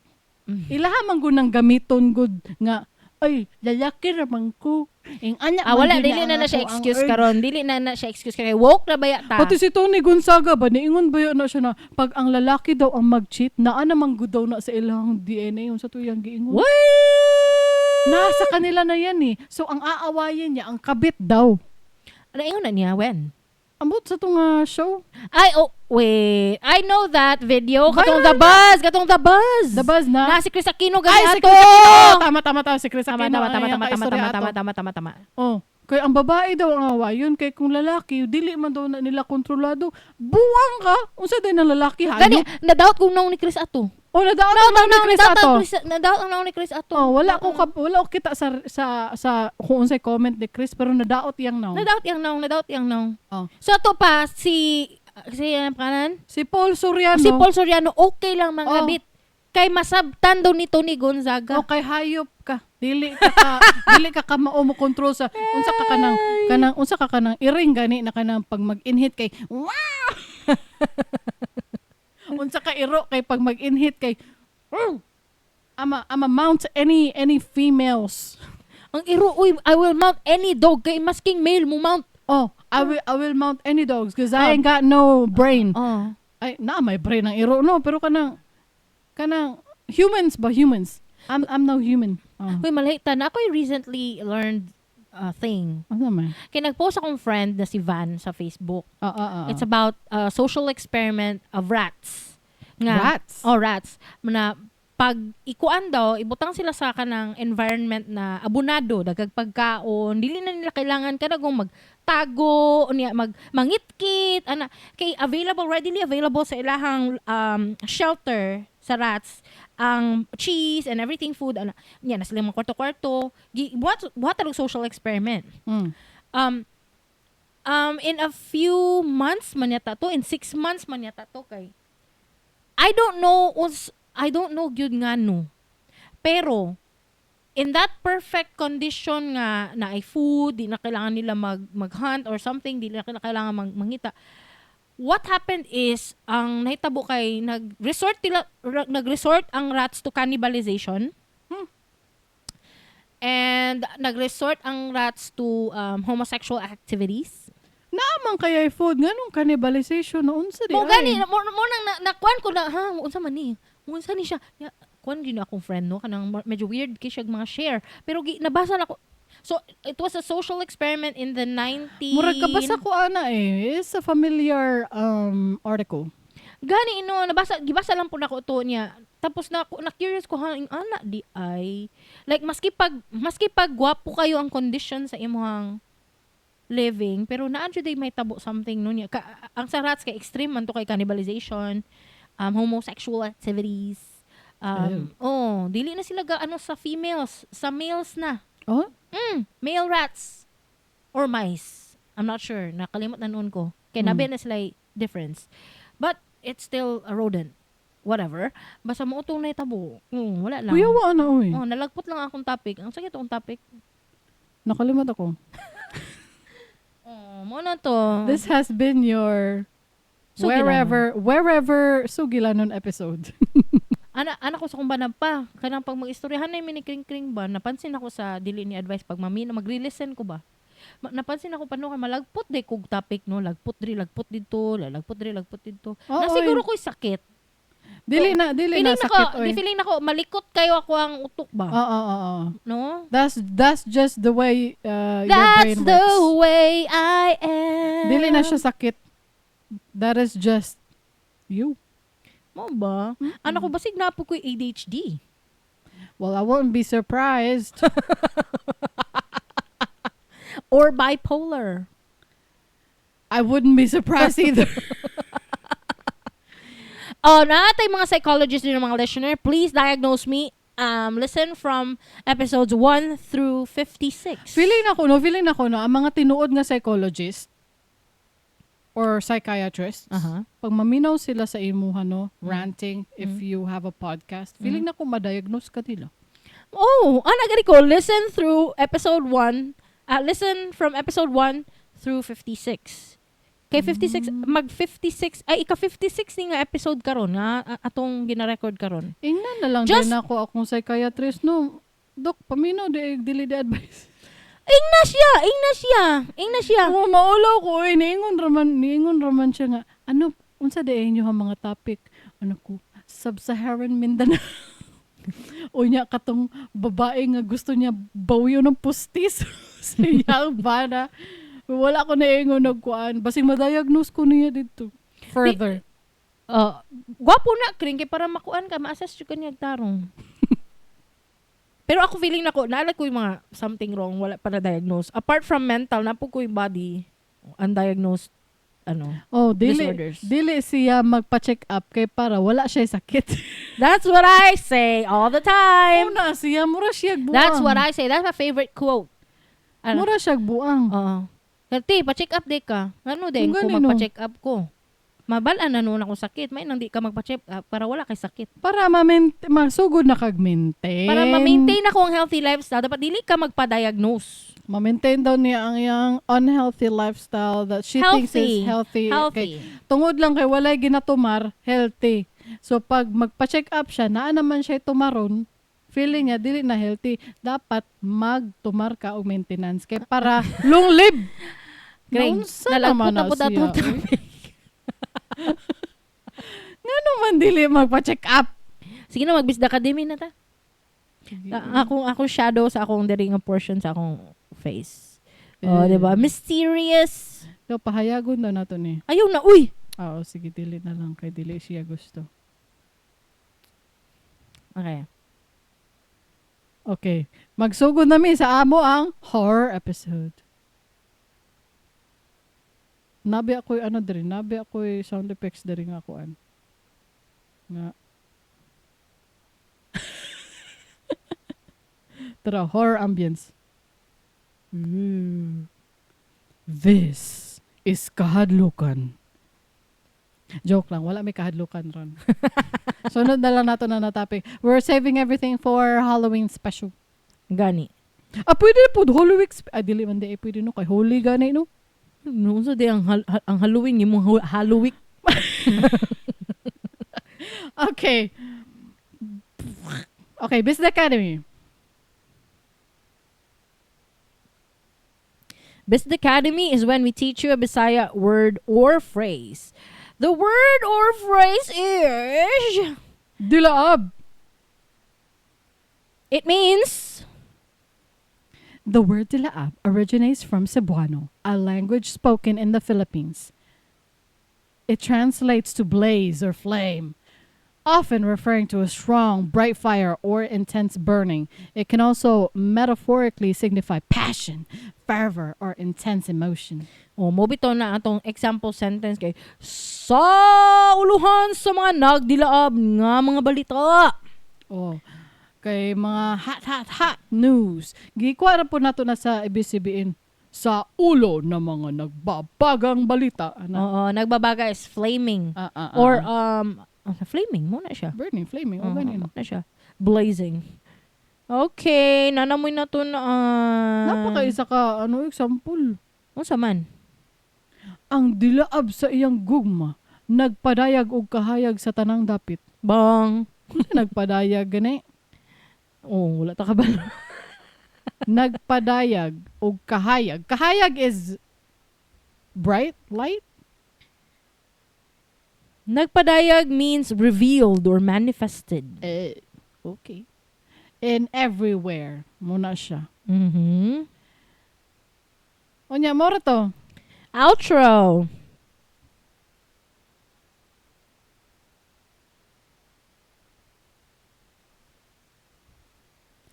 Ilaha man gud nang gamiton gud nga, ay, lalaki ra man ko. Ing anak Ah, man wala gyud dili na ang na siya ako ang excuse urge. karon. Dili na na siya excuse karon. Woke na baya ta. Pati si Tony Gonzaga ba, niingon ba yun na siya na pag ang lalaki daw ang mag-cheat, naa namang gud daw na sa ilang DNA, yung sa tuyang giingon. What? Nasa kanila na yan eh. So, ang aawayin niya, ang kabit daw. Naingon na niya when? Ambot sa itong show. Ay, oh, wait. I know that video. Katong Viral The Buzz. Katong The Buzz. The Buzz na. Na si Chris Aquino gani Ay, si ato. Chris Aquino. Tama, tama, tama. Si Chris Tama, Aquino. tama, tama, Ay, tama, tama, kaistorya tama, ato. tama, tama, tama, tama. Oh, kay ang babae daw ang awayon kay kung lalaki dili man daw na nila kontrolado. Buwang ka. Unsa day ng lalaki Gani, hayop? na-doubt kung naong ni Chris ato. Oh, nadaot ang naong ni Chris Na-doubt ato. Na-doubt ang naong ni Chris ato. Oh, wala ko kita sa kung unsay comment ni Chris pero nadaot yang naong. Na-doubt yang naong, na-doubt yang naong. Oh. So ato pa, si, si, ano pangalan? Si Paul Soriano. Si Paul Soriano, okay lang mga Oh. bit. Kay masabtan daw ni Tony Gonzaga. Okay, hayop ka. Dili ka kamao mo control sa unsa ka kanang kanang unsa ka kanang iring gani na kanang pag mag-inhit kay wow. Unsa ka iro kay pag mag-inhit kay "Wow." Ama mount any females. Ang iro, uy, I will mount any dog kay masking male mo mount. Oh, I will mount any dogs because I ain't got no brain. Oh. Ay, na may brain ang iro no, pero kanang humans ba humans? I'm no human. Oh. Uy, malahita na. Ako'y recently learned thing. Ano man? Kay nag-post akong friend na si Van sa Facebook. Oo. It's about a social experiment of rats. Nga, Rats. Oh, rats. Na pag ikuan daw, ibutang sila sa kanang environment na abunado, dagag pagkaon, dili na nila kailangan kanagong magtago, unya mag mangitkit, ana kay available, readily available sa ilahang shelter sa rats ang cheese and everything, food, ana nya na sila mga kwarto-kwarto. Gi buhat og social experiment. In a few months man yata to, in 6 months man yata to, kay I don't know I don't know gyud ngano, pero in that perfect condition nga na ay food, di na kailangan nila mag mag-hunt or something, di na kailangan mangita. What happened is ang nahitabo kay nag-resort ang rats to cannibalization. And nag-resort ang rats to homosexual activities. Naa man kaya food, nganong cannibalization na, unsa di Mo ay? gani mo nang nakuan ko na, ha, unsa man ni? Unsa ni siya? Ya, kuan gyud akong friend, no, kanang medyo weird kay siya mga share. Pero gi, nabasa na ko. So it was a social experiment in the 19 Murag kabasa ko ana eh. It's a familiar article. Gani no, nabasa, gibasa lang po nako to niya. Tapos na curious ko, ha, ing ana di ay. Like maski pag gwapo kayo ang condition sa imong living, pero naa jud ay may tabo something no niya. Ka, ang sa rats kay extreme man to, kay cannibalization, homosexual activities. Oh, dili na sila ga ano sa females, sa males na. Oh? Male rats or mice. I'm not sure. Nakalimot na noon ko. Kay nabi na sila difference. But it's still a rodent. Whatever. Basta mo utong na itabo. Wala lang. Kuya, wa na oy. Oh, nalagpot lang akong topic. Ang sakit akong topic. Nakalimot ako. Oh, mo na to. This has been your Sugilanon. wherever Sugilanon episode. Ana ko sa kung banab pa. Kanang pag mag-istoryahan na yung kring-kring ba, napansin ako sa dili ni advice pag mamina, magre-listen ko ba. Napansin ako paano kay malagpot day kog topic, no, lagpot diri, lagpot didto, lagpot diri, lagpot didto. Oo, Na siguro ko'y sakit. Dili na, dili na Feeling sakit nako, oy. di feeling nako malikot kayo ako ang utok ba? Oo. No? That's just the way your That's brain the works. way I am. Dili na siya sakit. That is just you. Mo ba? Ano ko, basig na po ko'y ADHD. Well, I won't be surprised. Or bipolar. I wouldn't be surprised either. Oh, natay mga psychologists din, mga listener, please diagnose me. Listen from episodes 1 through 56. Feeling nako no, ang mga tinuod nga psychologist or psychiatrists, pag maminaw sila sa imuha, no, ranting, if you have a podcast, feeling nako ma-diagnose ka nila. Oh, ana gani ko, listen through episode 1, listen from episode 1 through 56. Kay 56, mag 56 ay ika 56 ni nga episode karon nga atong gina-record karon. Ingnan na lang din ako akong psychiatrist, no. Dok, paminaw di dili di advice. Ingna siya, ingna siya, ingna siya. Oo, maulaw ko oy, niingon raman siya nga, ano, unsa di inyo ang mga topic? Ano ko, Sub-Saharan Mindanao. Unya katong babae nga gusto niya bawyo ng pustis sa iyang bana. Wala ko naingon og kuan. Basing ma-diagnose ko niya dito. Further. Gwapo na kring kay para makuan ka, ma-assess jud ka niya tarong. Pero ako feeling nako, naala ko yung mga something wrong, wala pa na-diagnose. Apart from mental, napo ko yung body undiagnosed ano, Oh, dili disorders. dili siya magpa-check up kay para wala siya sakit. That's what I say all the time. Una siya mura siya buang. That's what I say. That's my favorite quote. Ano? Mura siya buang. Oo. Kati, pa-check up di ka. Ano din Kung kung gani, no? magpa-check up ko. Mabalaan na noon ako sakit. May nang di ka magpa-check up para wala kay sakit. Para masugod na kag maintain. Para ma-maintain ako ang healthy lifestyle, dapat dili ka magpa-diagnose. Ma-maintain daw niya ang iyang unhealthy lifestyle that she thinks is healthy. Healthy. Kay, tungod lang kay walay ginatumar, healthy. So pag magpa-check up siya, naa naman siya tumaron, feeling niya dili na healthy. Dapat magtumar ka og maintenance kay para long live. Greg, Naunsa nalagpot naman na na po siya, datong oy? topic. Ngano man dili magpa-check up? Sige na, magbisda academy na ta. Akong shadow sa akong diri nga portion sa akong face. Oh, di ba? Mysterious. So, pahayagon daw nato ni. Ayaw na, uy! Oo, sige, dili na lang. Kay dili siya gusto. Okay. Okay. Magsugod na mi sa amo ang horror episode. Nabi ako'y ano diri, nabi ako'y sound effects diri nga kuan. Nga. Tara, horror ambience. Ooh. This is kahadlukan. Joke lang, wala may kahadlukan ron. Sunod na lang nato na topic. We're saving everything for Halloween special. Gani. Ah, pwede na po. Holy Week. Ah, dili man di. Eh, pwede no. Kay Holy gani no. No, unsa di ang, ang Halloween imong Halloween. Okay. Okay, Business Academy. Business Academy is when we teach you a Bisaya word or phrase. The word or phrase is... Dilaab. It means... The word dilaab originates from Cebuano, a language spoken in the Philippines. It translates to blaze or flame, often referring to a strong, bright fire or intense burning. It can also metaphorically signify passion, fervor, or intense emotion. Oh, mo bitaw na atong example sentence kay sa uluhan sa mga nagdilaab nga mga balita. Oh, kay mga hot, hot, hot news. Gikuha na po nato na sa ABCBN sa ulo ng mga nagbabagang balita. Ano? Oo, nagbabaga is flaming. Or flaming mo na siya. Burning, flaming, o Oo, ganun. mo na siya. Blazing. Okay, nanamoy na to na. Napaka isa ka, ano, example. Unsa man? Ang dilaab sa iyang gugma, nagpadayag og kahayag sa tanang dapit. Bang. Nagpadayag gani. Oh, wala ta kabalo. Nagpadayag og kahayag. Kahayag is bright light. Nagpadayag means revealed or manifested. Eh, okay. In everywhere muna siya. Mhm. Unya mora to. Outro.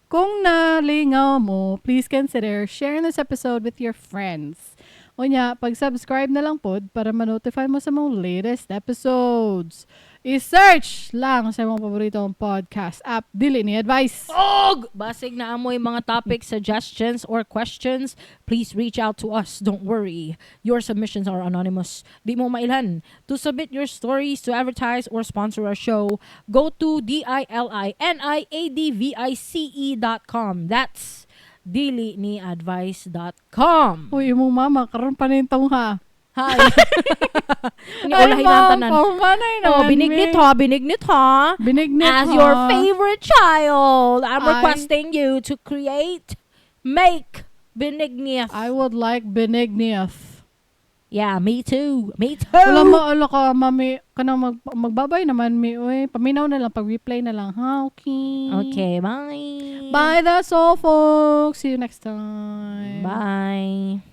Kung nalingaw mo, please consider sharing this episode with your friends. Unya, pag-subscribe na lang pod para ma-notify mo sa mga latest episodes. I-search lang sa imong paboritong podcast app. Dili ni advice. Og! Basig na amoy mga topics, suggestions, or questions, please reach out to us. Don't worry. Your submissions are anonymous. Di mo mailhan. To submit your stories, to advertise, or sponsor our show, go to diliniadvice.com. That's diliniadvice.com. Uy, imong mama, karon pa nintong ha. Hi. Ulahin na ang tanan. Paumanay Oh, naman, binignit mi. ha, binignit ha. Binignit As ha. your favorite child, I'm I- requesting you to create, make benignith. I would like benignith. Yeah, me too. Me too. Wala mo, ala ka, mami, kanang magbabay naman, mi, uy, paminaw na lang, pag-replay na lang, ha, okay. Okay, bye. Bye, that's all, folks. See you next time. Bye.